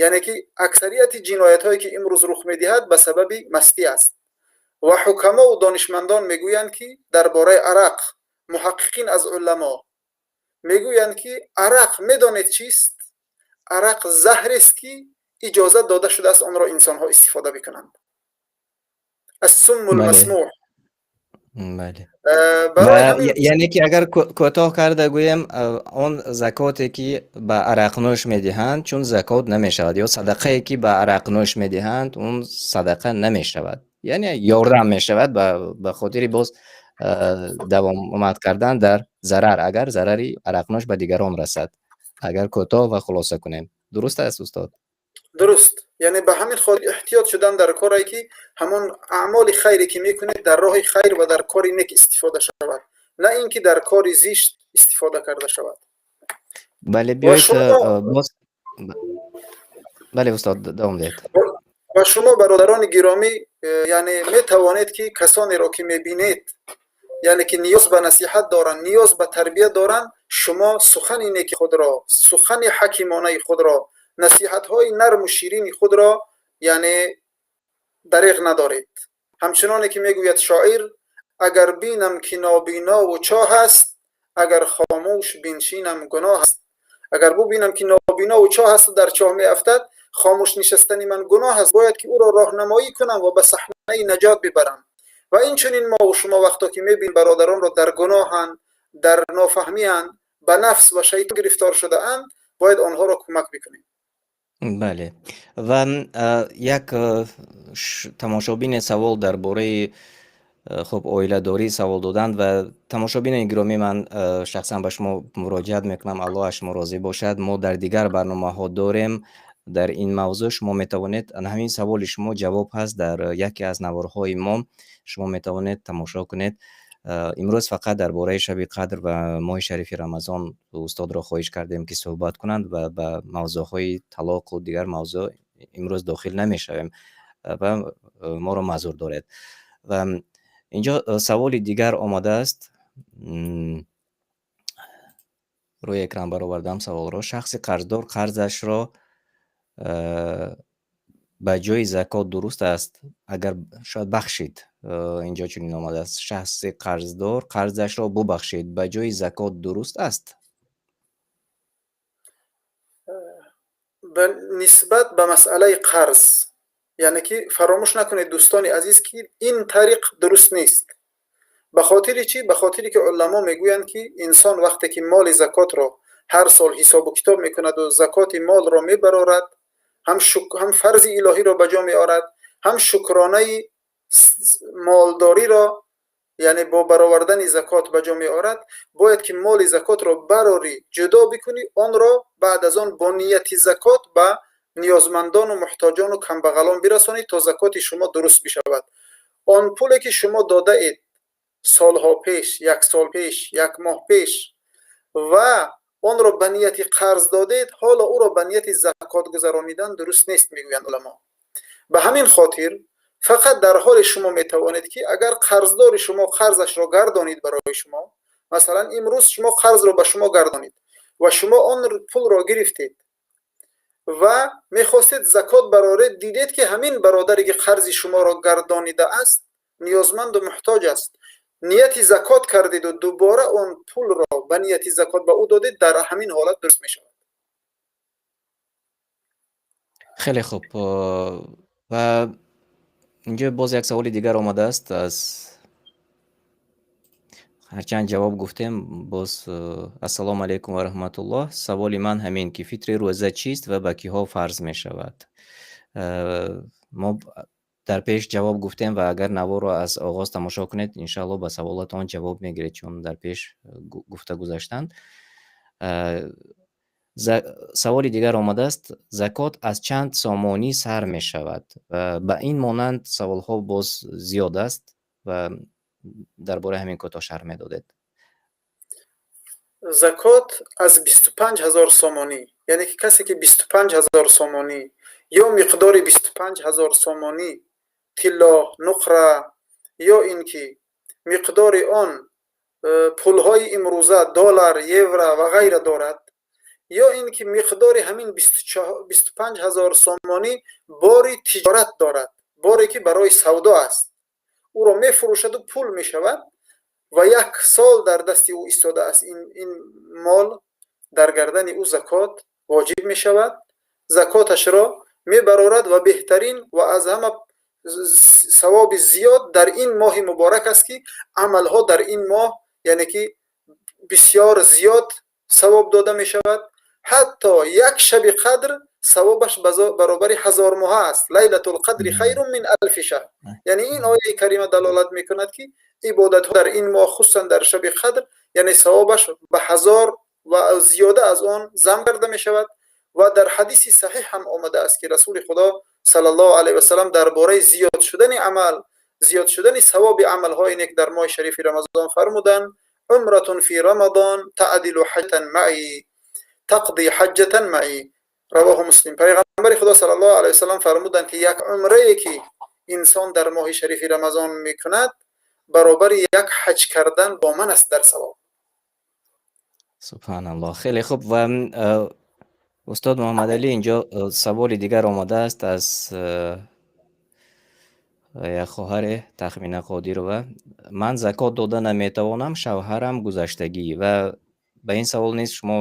яъне ки аксарияти ҷиноятҳое, ки имрӯз рух медиҳад, ба сабаби мастӣ аст. Ва ҳукамову донишмандон мегӯянд, ки дар бораи арақ муҳаққиқин аз уламо мегӯянд, ки арақ медонед чист? Арақ заҳрест, ки иҷозат дода шудааст онро инсонҳо истифода бикунанд. Ассуммул масмуҳ. Бале. Яъне ки агар кӯтоҳ карда гӯем, он закоте ки ба арақнӯш медиҳанд, чун закот намешавад, ё садақае ки ба арақнӯш медиҳанд, он садақа намешавад. Яъне ёрдам мешавад ба хотири боз давомат кардан дар зарар, агар зарари арақнӯш ба дигарон расад. Агар кӯтоҳ ва хулоса кунем. Дуруст аст, устод? Дуруст. Яъне ба ҳамин хотир эҳтиёт шудан дар коре ки ҳамон аъмоли хайре ки мекунед дар роҳи хайр ва дар кори нек истифода шавад, на ин ки дар кори зишт истифода карда шавад. Бале, биёед боз. Бале, устод, давом диҳед. Ва шумо, бародарони гиромӣ, яъне метавонед ки касонеро ки мебинед, яъне ки ниёз ба насиҳат доранд, ниёз ба тарбия доранд, шумо сухани неки худро, сухани ҳакимонаи худро, насиҳатҳои нарму ширини худро яъне дареғ надоред. Ҳамчуноне ки мегӯяд шоир: агар бинам ки нобинову чоҳ аст, агар хомӯш биншинам гуноҳ аст. Агар бубинам ки нобинову чоҳ аст, дар чоҳ меафтад, хомӯш нишастани ман гуноҳ аст, бояд ки ӯро роҳнамоӣ кунам ва ба саҳнаи наҷот бибарам. Ва инчунин мо ва шумо вақто ки мебинем бародаронро дар гуноҳанд, дар нофаҳмианд, ба нафс ва шайтон гирифтор шудаанд, бояд онҳоро кӯмак бикунем. Бале. Ва як тамошобине савол дар бораи хуб оиладорӣ савол доданд ва тамошобинони гиромӣ, ман шахсан ба шумо муроҷиат мекунам, Аллоҳ аз шумо розӣ бошад. Мо дар дигар барномаҳо дорем дар ин мавзӯъ, шумо метавонед, ҳамин саволи шумо ҷавоб ҳаст дар яке аз наворҳои мо, шумо метавонед тамошо кунед. Имрӯз фақат дар бораи шаби қадр ва моҳи шарифи Рамазон устодро хоҳиш кардем ки суҳбат кунанд ва ба мавзӯъҳои талоқу дигар мавзӯъ имрӯз дохил намешавем ва моро маъзур доред. Ва инҷо саволи дигар омадааст. Рӯи экран баровардам саволро. Шахси қарздор қарзашро ба ҷои закот дуруст аст, агар шояд бахшид, инҷо чунин омадааст: шахси қарздор қарзашро бубахшид ба ҷои закот дуруст аст? Ба нисбат ба масъалаи қарз, яъне ки фаромӯш накунед, дӯстони азиз, ки ин тариқ дуруст нест. Ба хотири чӣ? Ба хотире ки уламо мегӯянд ки инсон вақте ки моли закотро ҳар сол ҳисобу китоб мекунад ва закоти молро мебарорад, ҳам фарзи илоҳиро ба ҷо меорад, ҳам шукронаи молдориро яъне бо баровардани закот ба ҷо меорад, бояд ки моли закотро барорӣ, ҷудо бикунӣ, онро баъд аз он бо нияти закот ба ниёзмандону муҳтоҷону камбағалон бирасонӣ то закоти шумо дуруст бишавад. Он пуле ки шумо додаед солҳо пеш, як сол пеш, як моҳ пеш, ва онро ба нияти қарз додед, ҳоло ӯро ба нияти закот гузаронидан дуруст нест, мегӯянд уламо. Ба ҳамин хотир фақат дар ҳоле шумо метавонед ки агар қарздори шумо қарзашро гардонид барои шумо, масалан имрӯз шумо қарзро ба шумо гардонид ва шумо он пулро гирифтед ва мехостед закот бароред, дидед ки ҳамин бародаре ки қарзи шуморо гардонидааст ниёзманду муҳтоҷ аст, нияти закот кардеду дубора он пулро ба нияти закот ба ӯ додед, дар ҳамин ҳолат дуруст мешавад. Хеле хуб. Ва инҷо боз як саволи дигар омадааст, аз ҳарчанд ҷавоб гуфтем боз. Ассалому алайкум ва раҳматуллоҳ, саволи ман ҳамин ки фитри рӯза чист ва ба киҳо фарз мешавад? Мо дар пеш ҷавоб гуфтем ва агар наворро аз оғоз тамошо кунед, иншааллоҳ ба саволатон ҷавоб мегиред, чун дар пеш гуфта гузаштанд. Саволи дигар омадааст: закот аз чанд сомонӣ сар мешавад? Ба ин монанд саволҳо боз зиёд аст ва дар бораи ҳамин кӯтоҳ шарҳ медодед. Закот аз 25 ҳазор сомонӣ, яъне ки касе ки 25 ҳазор сомонӣ ё миқдори 25 ҳазор сомонӣ тилло, нуқра ё ин ки миқдори он пулҳои имрӯза, доллар, евро ва ғайра дорад, ё ин ки миқдори ҳамин 25 ҳазор сомонӣ бори тиҷорат дорад, боре ки барои савдо аст, ӯро мефурӯшаду пул мешавад ва як сол дар дасти ӯ истодааст, ин мол дар гардани ӯ закот воҷиб мешавад. Закоташро Мебарорад ва беҳтарин ва аз ҳама савоби зиёд дар ин моҳи муборак аст, ки амалҳо дар ин моҳ, яъне ки бисёр зиёд савоб дода мешавад. Ҳатто як шаби қадр савобаш баробари 1000 моҳ аст. Лайлатул қадри хайрун мин алфи шаҳр. Яъне ин ояи карима далолат мекунад, ки ибодатҳо дар ин моҳ, хусусан дар шаби қадр, яъне савобаш ба 1000 ва зиёда аз он зам карда мешавад. Ва дар ҳадиси саҳеҳ ҳам омадааст, ки Расули Худо саллаллоҳу алайҳи васаллам дар бораи зиёд шудани амал, зиёд шудани савоби амалҳои нек дар моҳи шарифи Рамазон фармуданд: умратун фи рамазон таъдилу ҳаҷҷатан маъи, тақди ҳаҷҷатан маъи. Равоҳу Муслим. Пайғамбари Худо саллаллоҳу алайҳи васаллам фармуданд, ки як умрае ки инсон дар моҳи шарифи Рамазон мекунад, баробари як ҳаҷ кардан бо ман аст дар савоб. Субҳаналлоҳ, хеле хуб. Ва устод Муҳаммадалӣ, инҷо саволи дигар омадааст аз як хоҳаре, Тахмина Қодирова: ман закот дода наметавонам, шавҳарам гузаштагӣ. Ва ба ин савол низ шумо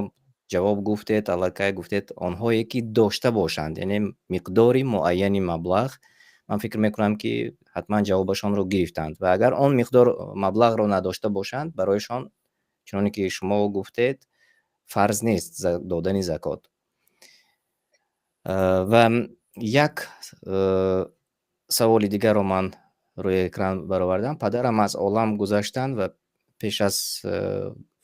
ҷавоб гуфтед, аллакай гуфтед, онҳое ки дошта бошанд, яъне миқдори муайяни маблағ. Ман фикр мекунам, ки ҳатман ҷавобашонро гирифтанд ва агар он миқдор маблағро надошта бошанд, барояшон, чуноне ки шумо гуфтед, фарз нест додани закот. Ва як саволи дигарро ман рӯи экран баровардам. Падарам аз олам гузаштанд ва пеш аз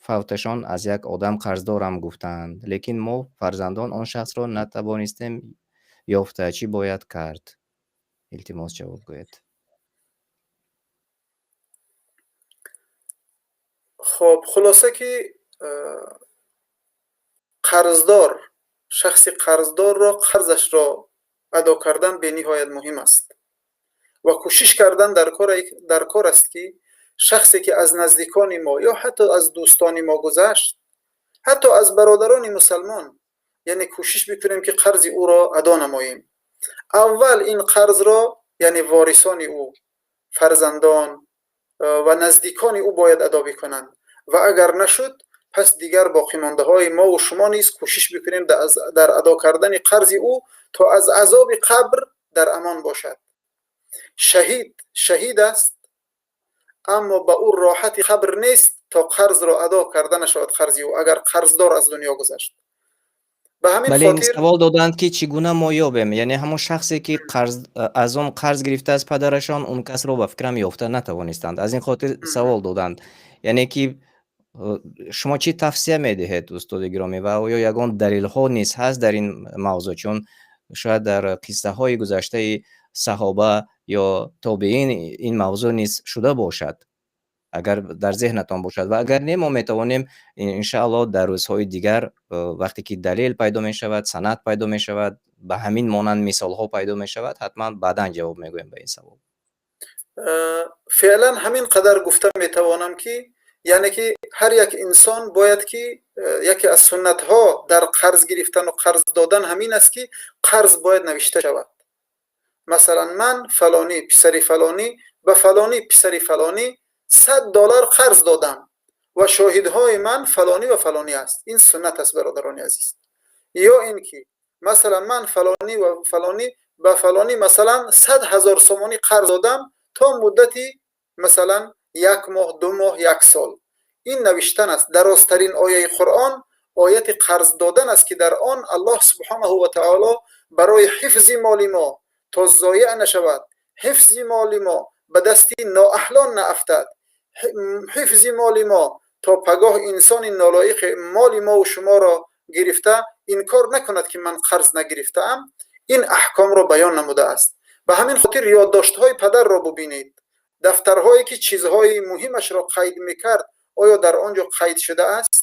фавташон аз як одам қарздорам гуфтанд, лекин мо фарзандон он шахсро натавонистем ёфта. Чӣ бояд кард? Илтимос, ҷавоб гӯед. Хоб, хулоса ки қарздор, шахси қарздорро қарзашро адо кардан бениҳоят муҳим аст ва кӯшиш кардан дар кор аст, ки шахсе ки аз наздикони мо ё ҳатто аз дӯстони мо гузашт, ҳатто аз бародарони мусалмон, яъне кӯшиш бикунем, ки қарзи ӯро адо намоем. Аввал ин қарзро, яъне ворисони ӯ, фарзандон ва наздикони ӯ бояд адо бикунанд ва агар нашуд, пас дигар боқимондаҳои мо ва шумо низ кӯшиш бикунем дар адо кардани қарзи ӯ, то аз азоби қабр дар амон бошад. Шаҳид шаҳид аст, аммо ба ӯ роҳати қабр нест, то қарзро адо карда нашавад, қарзи ӯ, агар қарздор аз дунё гузашт. Ба ҳамин Бале, ин хотир савол доданд, ки чӣ гуна мо ёбем, яъне ҳамон шахсе ки қарз, аз он қарз гирифтааст падарашон, он касро ба фикрам ёфта натавонистанд, аз ин хотир савол доданд. Яъне ки шумо чӣ тавсия медиҳед, устоди гиромӣ, ва оё ягон далелҳо низ ҳаст дар ин мавзӯъ? Чун шояд дар қиссаҳои гузаштаи саҳоба ё тобеин ин мавзӯъ низ шуда бошад, агар дар зеҳнатон бошад, ва агар не, мо метавонем иншааллоҳ дар рӯзҳои дигар, вақте ки далел пайдо мешавад, санад пайдо мешавад, ба ҳамин монанд мисолҳо пайдо мешавад, ҳатман баъдан ҷавоб мегӯем ба ин савол. Феълан ҳамин қадар гуфта метавонам, ки яъне ки ҳар як инсон бояд ки яке аз суннатҳо дар қарз гирифтану қарз додан ҳамин аст, ки қарз бояд навишта шавад. Масалан, ман фалонӣ писари фалонӣ ба фалонӣ писари фалонӣ $100 қарз додам ва шоҳидҳои ман фалонӣ ва фалонӣ аст. Ин суннат аст, бародарони азиз. Ё ин ки масалан ман фалонӣ ва фалонӣ ба фалонӣ масалан 100 000 сомонӣ қарз додам то муддати масалан як моҳ, 2 моҳ, як сол. Ин навиштан аст. Дарозтарин ояи Қуръон ояти қарз додан аст, ки дар он Аллоҳ субҳонаҳу ва таоло барои ҳифзи моли мо то зоеъ нашавад, ҳифзи моли мо ба дасти ноаҳлон наафтад, ҳифзи моли мо то пагоҳ инсони нолоиқ моли мо ва шуморо гирифта инкор накунад, ки ман қарз нагирифтаам, ин аҳкомро баён намудааст. Ба ҳамин хотир ёддоштҳои падарро бубинед, дафтарҳое ки чизҳои муҳимашро қайд мекард, оё дар он ҷо қайд шудааст?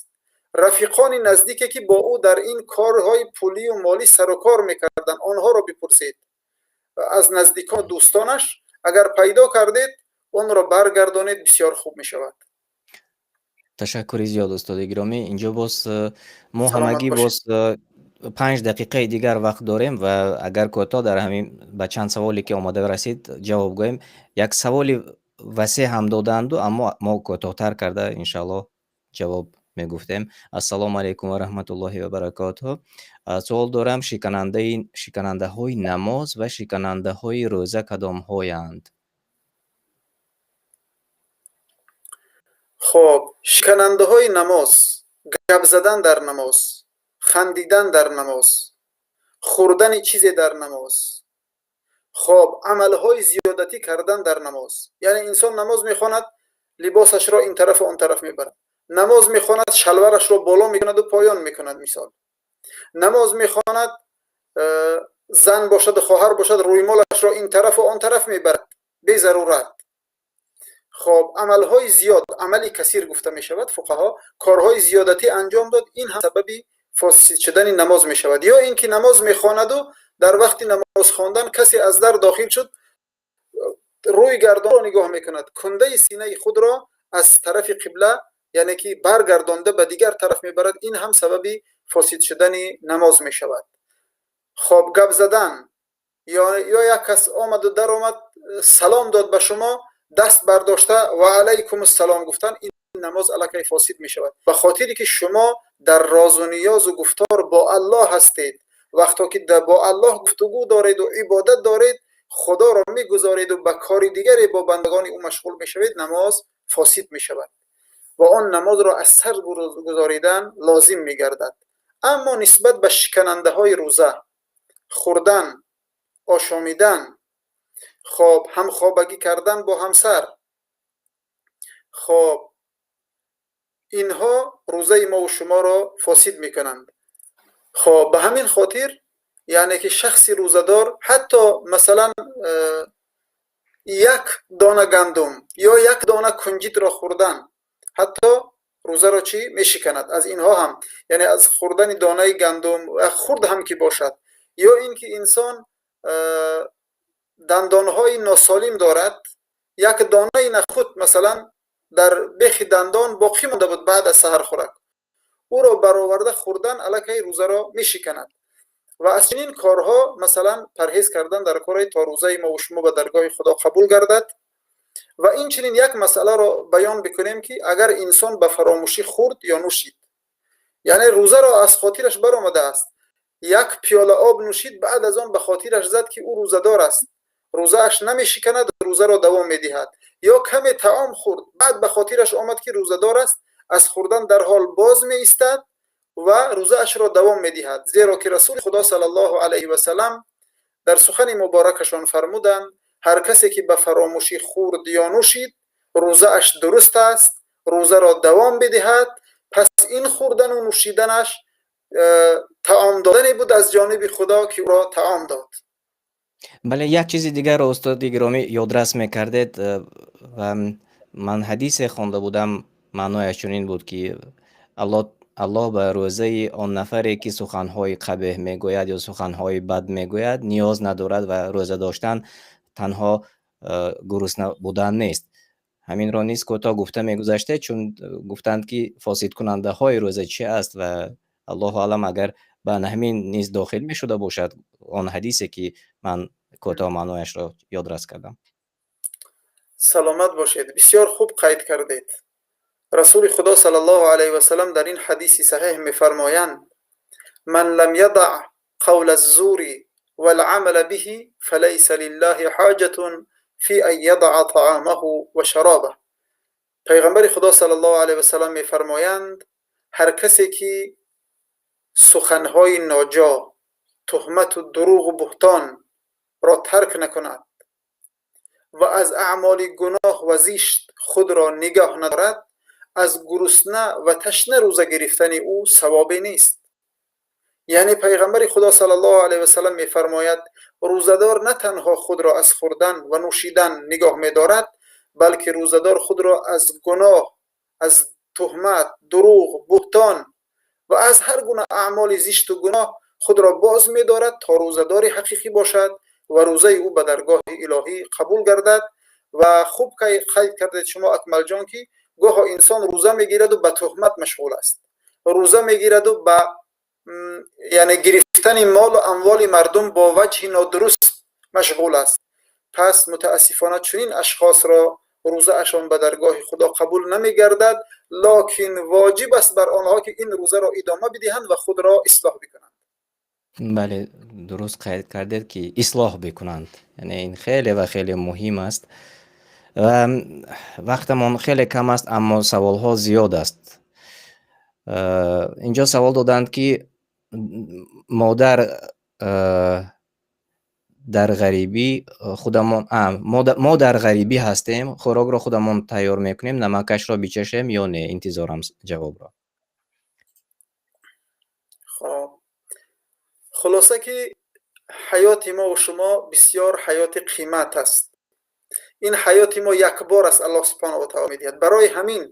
Рафиқони наздике ки бо ӯ дар ин корҳои пулию молӣ сарукор мекарданд, онҳоро бипурсед. Аз наздикон, дӯстонаш агар пайдо кардед, онро баргардонед, бисёр хуб мешавад. Ташаккури зиёд, устоди гиромӣ. Инҷо боз мо Саломат ҳамагӣ бошед. боз 5 дақиқаи дигар вақт дорем ва агар кӯтоҳ дар ҳамин ба чанд саволе ки омода расид ҷавоб гӯем. Як саволи васеъ ҳам додаанду, аммо мо кӯтоҳтар карда иншааллоҳ ҷавоб Мегуфтем. Ассалому алайкум ва раҳматуллоҳи ва баракотуҳ. Суол дорам: шиканандаҳои намоз ва шиканандаҳои рӯза кадомҳоянд? Хоб, шиканандаҳои намоз: гап задан дар намоз, хандидан дар намоз, хӯрдани чизе дар намоз, хоб, амалҳои зиёдатӣ кардан дар намоз. Яъне инсон намоз мехонад, либосашро ин тарафу он тараф мебарад, намоз мехонад, шалварашро боло мекунаду поён мекунад, мисол. Намоз мехонад, зан бошаду хоҳар бошад, рӯймолашро ин тарафу он тараф мебарад безарурат. Хоб, амалҳои зиёд, амали касир гуфта мешавад, фуқаҳо, корҳои зиёдатӣ анҷом дод, ин ҳам сабаби фосид шудани намоз мешавад. Ё ин ки намоз мехонаду дар вақти намоз хондан касе аз дар дохил шуд, рӯй гардонро нигоҳ мекунад, кундаи синаи худро аз тарафи қибла, яъне ки баргардонда, ба дигар тараф мебарад, ин ҳам сабаби фосид шудани намоз мешавад. Хоб, гап задан ё як кас омаду даромад, салом дод ба шумо, даст бардошта ва алайкум ассалом гуфтан, ин намоз аллакай фосид мешавад, ба хотире ки шумо дар розу ниёзу гуфтор бо Аллоҳ ҳастед. Вақто ки бо Аллоҳ гуфтугӯ дореду ибодат доред, Худоро мегузореду ба кори дигаре бо бандагони ӯ машғул мешавед, намоз фосид мешавад ва он намозро аз сар гузоридан лозим мегардад. Аммо нисбат ба шиканандаҳои рӯза: хӯрдан, ошомидан, хоб, ҳамхобагӣ кардан бо ҳамсар, хоб, инҳо рӯзаи мову шуморо фосид мекунанд. Хоб, ба ҳамин хотир, яъне ки шахси рӯзадор ҳатто масалан як дона гандум ё як дона кунҷитро хӯрдан ҳатто рӯзаро чӣ мешиканад. Аз инҳо ҳам, яъне аз хӯрдани донаи гандум хурд ҳам ки бошад, ё ин ки инсон дандонҳои носолим дорад, як донаи нахуд масалан дар бехи дандон боқӣ монда буд баъд аз саҳархӯрак, ӯро бароварда хӯрдан аллакай рӯзаро мешиканад. Ва аз чунин корҳо масалан парҳез кардан дар коре, то рӯзаи мову шумо ба даргоҳи Худо қабул гардад. Ва инчунин як масъаларо баён бикунем, ки агар инсон ба фаромӯшӣ хӯрд ё нӯшид, яъне рӯзаро аз хотираш баромадааст, як пиёла об нӯшид, баъд аз он ба хотираш зад, ки ӯ рӯзадор аст, рӯзааш намешиканад, рӯзаро давом медиҳад. Ё каме таом хӯрд, баъд ба хотираш омад, ки рӯзадор аст, аз хӯрдан дарҳол боз меистад ва рӯзаашро давом медиҳад, зеро ки Расули Худо саллаллоҳу алайҳи васалам дар сухани муборакашон фармуданд: ҳар касе ки ба фаромӯшӣ хӯрд ё нӯшид, рӯзааш дуруст аст, рӯзаро давом бидиҳад. Пас ин хӯрдану нӯшиданаш таом додане буд аз ҷониби Худо, ки ӯро таом дод. Бале, як чизи дигарро, устоди гиромӣ, ёдрас мекардед ва ман ҳадисе хонда будам, маънояш чунин буд, ки Аллоҳ ба рӯзаи он нафаре, ки суханҳои қабеҳ мегӯяд ё суханҳои бад мегӯяд, ниёз надорад ва рӯза доштан танҳо гурусна будан нест. Ҳаминро низ кӯтоҳ гуфта мегузаштед, чун гуфтанд, ки фосидкунандаҳои рӯза чи аст, ва Аллоҳу аълам, агар ба ҳамин низ дохил мешуда бошад он ҳадисе, ки ман кӯтоҳ маънояшро ёдрас кардам. Саломат бошед, бисёр хуб қайд кардед. Расули Худо саллаллоҳу алайҳи васалам дар ин ҳадиси саҳеҳ мефармоянд: ман лам ядаъ қавла ззури валъамала биҳи фалайса лиллаҳи ҳоҷатун фи ан ядаъа таъомаҳу ва шаробаҳ. Пайғамбари Худо саллаллоҳу алайҳи васалам мефармоянд: ҳар касе ки суханҳои ноҷо, туҳмату дурӯғу буҳтонро тарк накунад ва аз аъмоли гуноҳ ва зишт худро нигоҳ надорад, аз гурусна ва ташна рӯза гирифтани ӯ савобе нест. Яъне пайғамбари Худо саллаллоҳу алайҳи васалам мефармояд: рӯзадор на танҳо худро аз хӯрдан ва нӯшидан нигоҳ медорад, балки рӯзадор худро аз гуноҳ, аз туҳмат, дурӯғ, буҳтон ва аз ҳар гуна аъмоли зишту гуноҳ худро боз медорад, то рӯзадори ҳақиқӣ бошад ва рӯзаи ӯ ба даргоҳи илоҳӣ қабул гардад. Ва хуб қайд кардед шумо, Акмалҷон, ки гоҳо инсон рӯза мегираду ба туҳмат машғул аст, рӯза мегираду ба яъне гирифтани молу амволи мардум бо ваҷҳи нодуруст машғул аст. Пас мутаассифона чунин ашхосро рӯзаашон ба даргоҳи Худо қабул намегардад. Локин воҷиб аст бар онҳо, ки ин рӯзаро идома бидиҳанд ва худро ислоҳ бикунанд. Бале, дуруст қайд кардед, ки ислоҳ бикунанд, яъне ин хеле ва хеле муҳим аст ва вақтамон хеле кам аст, аммо саволҳо зиёд аст. Инҷо савол додаанд, ки модар дар ғарибӣ худамон, мо дар ғарибӣ ҳастем, хӯрокро худамон тайёр мекунем, намакашро бичашем ё не? Интизорам ҷавобро. Хоб, хулоса, ки ҳаёти мо ва шумо бисёр ҳаёти қимат аст. Ин ҳаёти мо якбор аст, Аллоҳ субҳонаҳу ва таъоло медиҳад. Барои ҳамин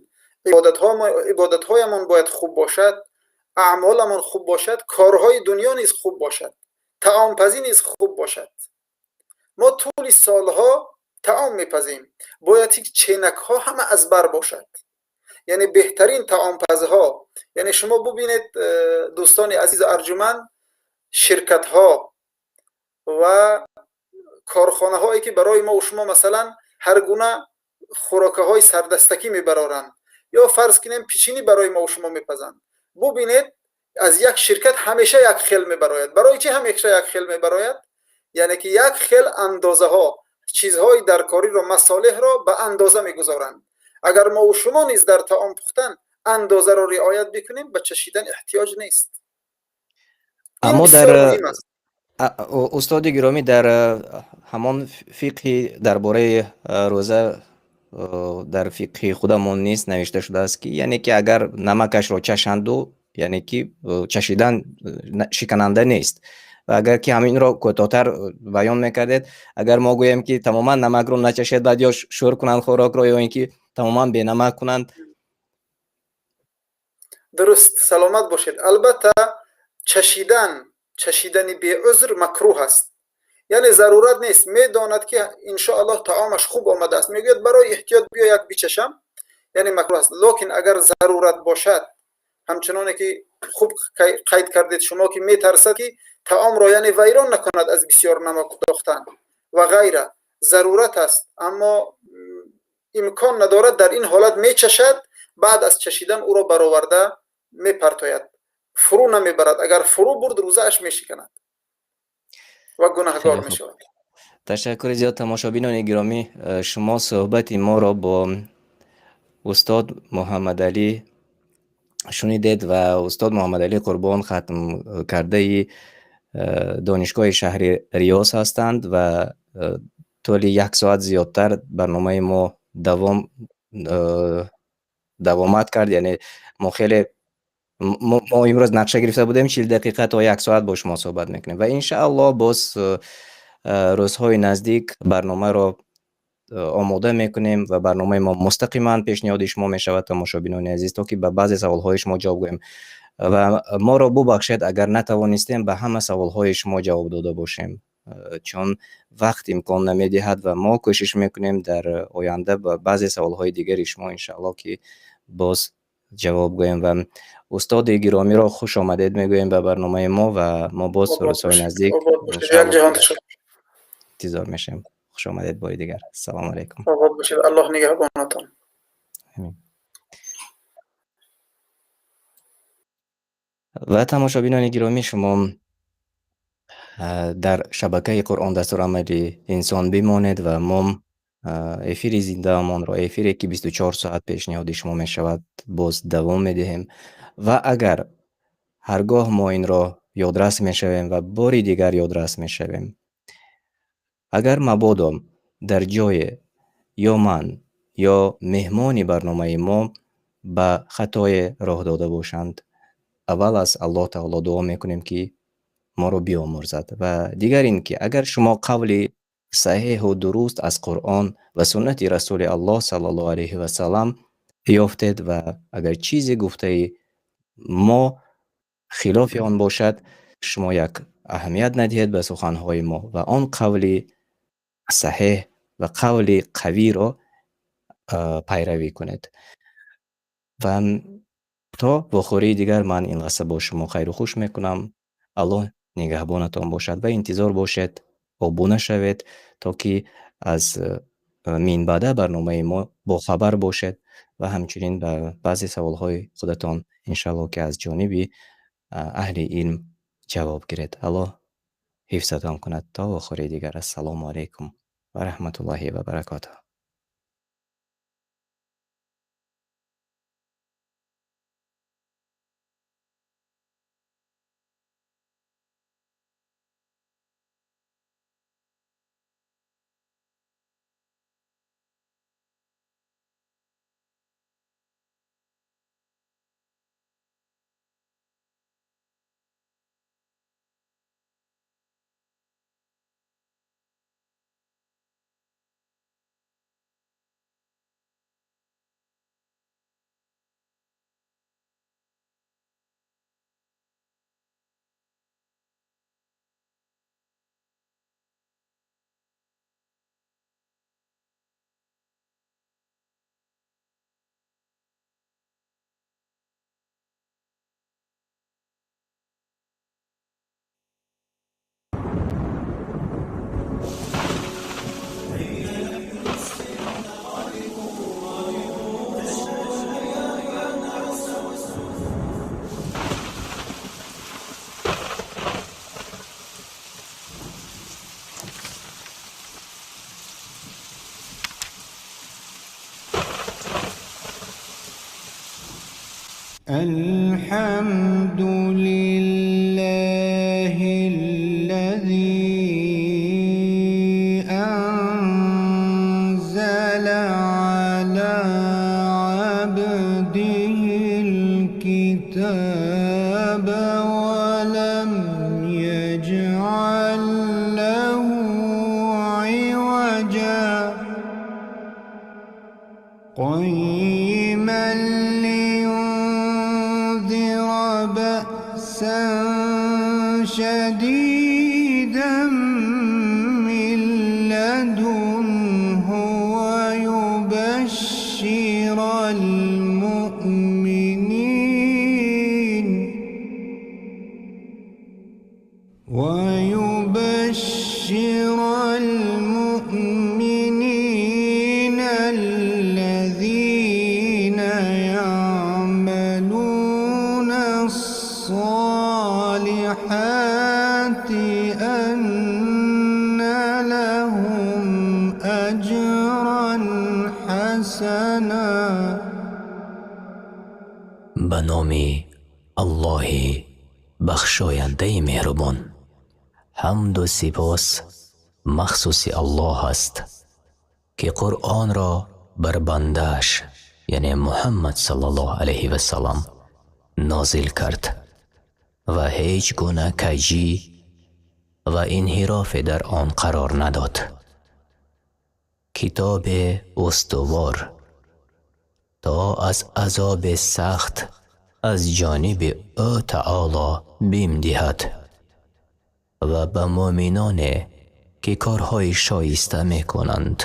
ибодатҳоямон бояд хуб бошад, аъмоламон хуб бошад, корҳои дунё низ хуб бошад, таомпазӣ низ хуб бошад. Мо тӯли солҳо таом мепазем, бояд ки ченакҳо ҳама аз бар бошад, яъне беҳтарин таомпазҳо. Яъне шумо бубинед, дӯстони азизу арҷуманд, ширкатҳо ва корхонаҳое, ки барои мо ва шумо, масалан, ҳар гуна хӯрокаҳои сардастакӣ мебароранд ё, фарз кунем, печенье барои мо ва шумо мепазанд, бубинед, аз як ширкат ҳамеша як хел мебарояд. Барои чӣ ҳамеша як хел мебарояд? Яъне ки як хел андозаҳо, чизҳои даркориро, масолеҳро ба андоза мегузоранд. Агар мо ва шумо низ дар таом пухтан андозаро риоят бикунем, ба чашидан эҳтиёҷ нест. Ин Аммо дар бисёр муҳим аст. Устоди гиромӣ, дар ҳамон фиқҳи дар бораи рӯза, дар фиқҳи худамон низ навишта шудааст, ки яъне ки агар намакашро чашанду, яъне ки чашидан шикананда нест. Ва агар ки ҳаминро кӯтоҳтар баён мекардед, агар мо гӯем, ки тамоман намакро начашед, баъд ё шӯр кунанд хӯрокро, ё ин ки тамоман бенамак кунанд. Дуруст, саломат бошед. Албатта, чашидан, чашидани беузр макрӯҳ аст, яъне зарурат нест. Медонад, ки иншоаллоҳ таомаш хуб омадааст, мегӯяд: «Барои эҳтиёт биё, як бичашам», яъне макрӯҳ аст. Локин агар зарурат бошад, ҳамчуноне ки хуб қайд кардед шумо, ки метарсад, ки таомро, яъне, вайрон накунад аз бисёр намак дохтан ва ғайра, зарурат аст, аммо имкон надорад, дар ин ҳолат мечашад, баъд аз чашидан ӯро бароварда мепартояд, фурӯ намебарад. Агар фурӯ бурд, рӯзааш мешиканад ва гунаҳгор мешавад. Ташаккури зиёд. Тамошобинони гиромӣ, шумо суҳбати моро бо устод Муҳаммадалӣ шунидед ва устод Муҳаммадалӣ Қурбон хатмкардаи донишгоҳи шаҳри Риёз ҳастанд ва тӯли як соат зиёдтар барномаи мо давомат кард. Яъне мо хеле мо имрӯз нақша гирифта будем, 40 дақиқа то як соат бо шумо суҳбат мекунем ва иншааллоҳ боз рӯзҳои наздик барномаро омода мекунем ва барномаи мо мустақиман пешниҳоди шумо мешавад, тамошобинони азиз, то ки ба баъзе саволҳои шумо ҷавоб гӯем. Ва моро бубахшед, агар натавонистем ба ҳама саволҳои шумо ҷавоб дода бошем, чун вақт имкон намедиҳад ва мо кӯшиш мекунем дар оянда ба баъзе саволҳои дигари шумо, иншааллоҳ, ки боз ҷавоб гӯем. Ва устоди гиромиро хуш омадед мегӯем ба барномаи мо ва мо боз рӯзҳои наздик интизор мешавем. Хуш омадед бори дигар, ассалому алайкум. Обод бошед, Аллоҳ нигаҳбонатон. Амин. Ва тамошобинони гиромӣ, шумо дар шабакаи Қуръон дастурамали инсон бимонед ва мо эфири зиндаамонро, эфире, ки 24 соат пешниҳоди шумо мешавад, боз давом медиҳем. Ва агар ҳар гоҳ мо инро ёдрас мешавем ва бори дигар ёдрас мешавем, агар мабодо дар ҷое ё ман, ё меҳмони барномаи мо ба хатое роҳ дода бошанд, аввал аз Аллоҳ таоло дуо мекунем, ки моро биомӯрзад, ва дигар ин ки агар шумо қавли саҳеҳу дуруст аз Қуръон ва суннати Расули Аллоҳ саллаллоҳу алайҳи васаллам ёфтед ва агар чизе гуфтаи мо хилофи он бошад, шумо як аҳамият надиҳед ба суханҳои мо ва он қавли саҳеҳ ва қавли қавиро пайравӣ кунед. Ва то вохӯрии дигар ман ин лаҳза бо шумо хайру хуш мекунам. Аллоҳ нигаҳбонатон бошад ва интизор бошед, обуна шавед, то ки аз Минбаъда барномаи мо бохабар бошед ва ҳамчунин ба баъзе саволҳои худатон иншааллоҳ, ки аз ҷониби аҳли илм ҷавоб гиред. Аллоҳ ҳифзатон кунад. То вохӯрии дигар. Ассалому алайкум ва раҳматуллоҳи ва баракотуҳ. الحمد لله الذي أنزل على عبده الكتاب ولم يجعل له عوجا قيما لينذر بأسا شديدا من لدنه ويبشر المؤمنين الذين يعملون الصالحات أن لهم أجرا حسنا. Ба номи Аллоҳи бахшояндаи меҳрубон. Ҳамду сипос махсуси Аллоҳ аст, ки Қуръонро бар бандааш, яъне Муҳаммад саллаллоҳу алайҳи вассалам, нозил кард ва ҳеҷ гуна каҷӣ ва инҳирофе дар он қарор надод. Китобе устувор то аз азоби сахт аз ҷониби ӯ таоло бим диҳад ва ба муъминоне, ки корҳои шоиста мекунанд,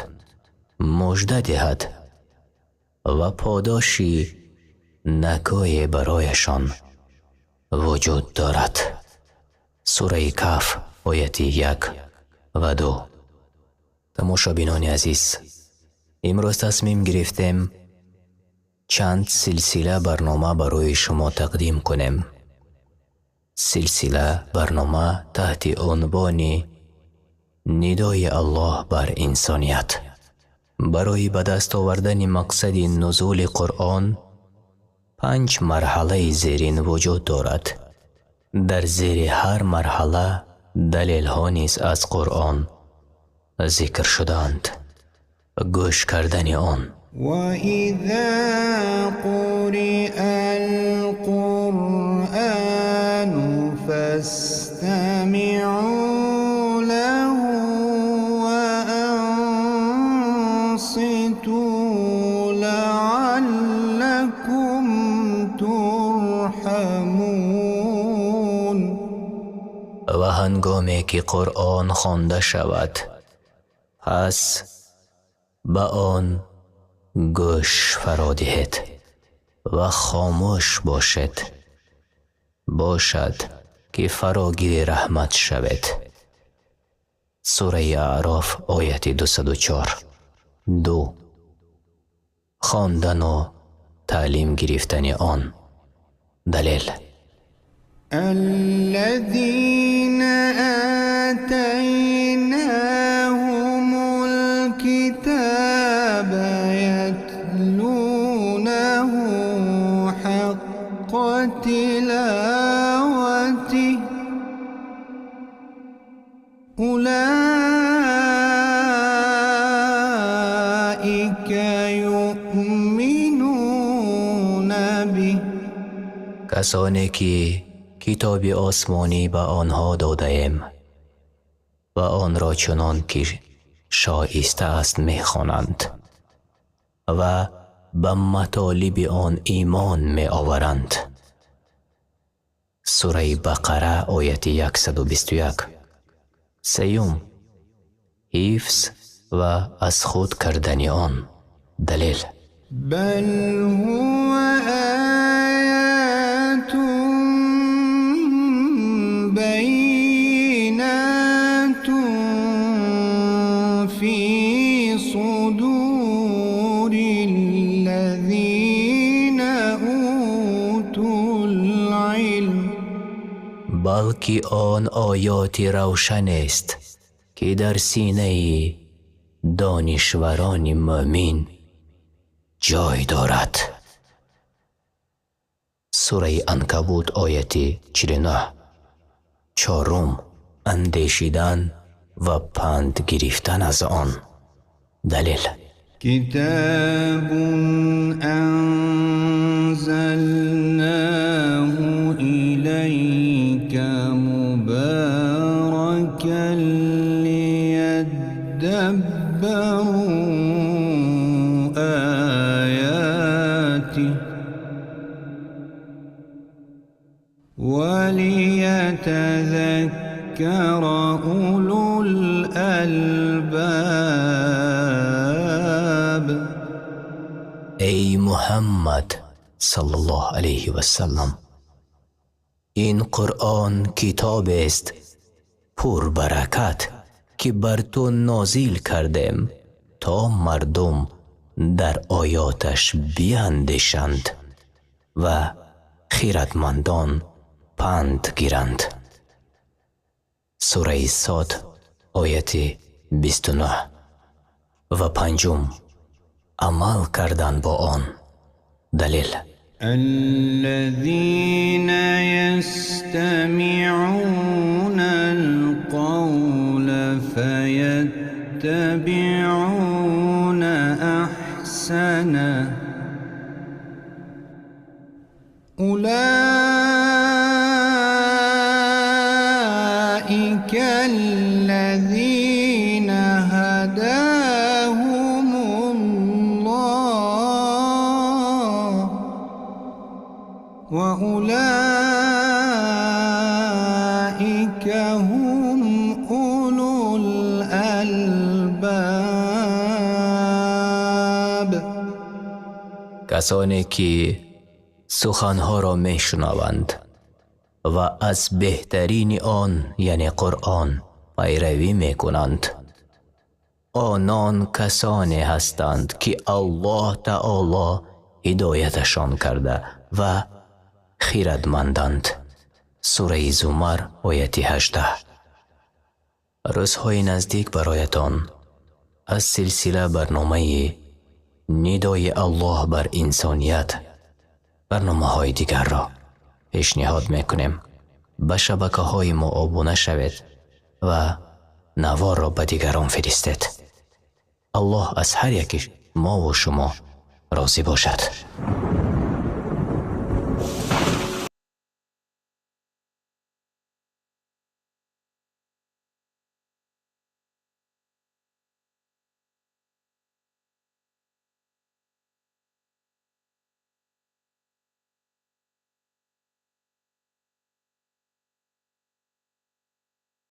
мужда диҳад ва подоши накӯе барояшон вуҷуд дорад. Сураи Каҳф, ояти 1 ва 2. Тамошобинони азиз, имрӯз тасмим гирифтем чанд силсила барнома барои шумо тақдим кунем. Силсила барнома таҳти унвони Нидои Аллоҳ бар инсоният. Барои ба даст овардани мақсади нузули Қуръон панҷ марҳалаи зерин вуҷуд дорад. Дар зери ҳар марҳала далелҳо низ аз Қуръон зикр шудаанд. Гӯш кардани он. وإذا قرئ القرآن فاستمعوا له وأنصتوا لعلكم ترحمون. Ва ҳангоме ки Қуръон хонда шавад, пас ба он гӯш фаро диҳед ва хомӯш бошед, бошад ки фарогири раҳмат шавед. Сураи Аъроф, ояти 204. Ду, хондану таълим гирифтани он. Далел. الذين آتيناهم الكتاب يتلونه حق تلاوته أولئك يؤمنون به. Касоне ки китоби осмонӣ ба онҳо додаем ва онро чунон ки шоиста аст мехонанд ва ба матолиби он имон меоваранд. Сураи Бақара, ояти 121. Сеюм, ҳифз ва аз худ кардани он. Далел. بل هو آيات بينات في صدور الذين أوتوا العلم. Балки он оёти равшанест, ки дар синаи донишварони мӯъмин ҷой дорад. Сураи Анкабут, ояти 49. Чорум, андешидан ва панд гирифтан аз он. Далел. كتاب أنزلناه إليك مباركا ليدبروا آياته وليتذكر أولو الألباب. Эй Муҳаммад саллаллоҳу алайҳи васаллам, ин Қуръон китобест пурбаракат, ки бар ту нозил кардем, то мардум дар оёташ биандешанд ва хиратмандон панд гиранд. Сураи Сод, ояти 29. Ва панҷум, амал кардан бо он. Далел. الذين يستمعون القول فيتبعون أحسنه أولئك الذين هداهم الله وأولئك هم أولو الألباب. Касоне ки суханҳоро мешунаванд ва аз беҳтарини он, яъне Қуръон, пайравӣ мекунанд, онон касоне ҳастанд, ки Аллоҳ таоло ҳидояташон карда ва хиратманданд. Сураи Зумар, ояти 18. Рӯзҳои наздик бароятон аз силсила барномаи Нидои Аллоҳ бар инсоният барномаҳои дигарро пешниҳод мекунем. Ба шабакаҳои мо обуна шавед ва наворро ба дигарон фиристед. Аллоҳ аз ҳар яки мову шумо розӣ бошад.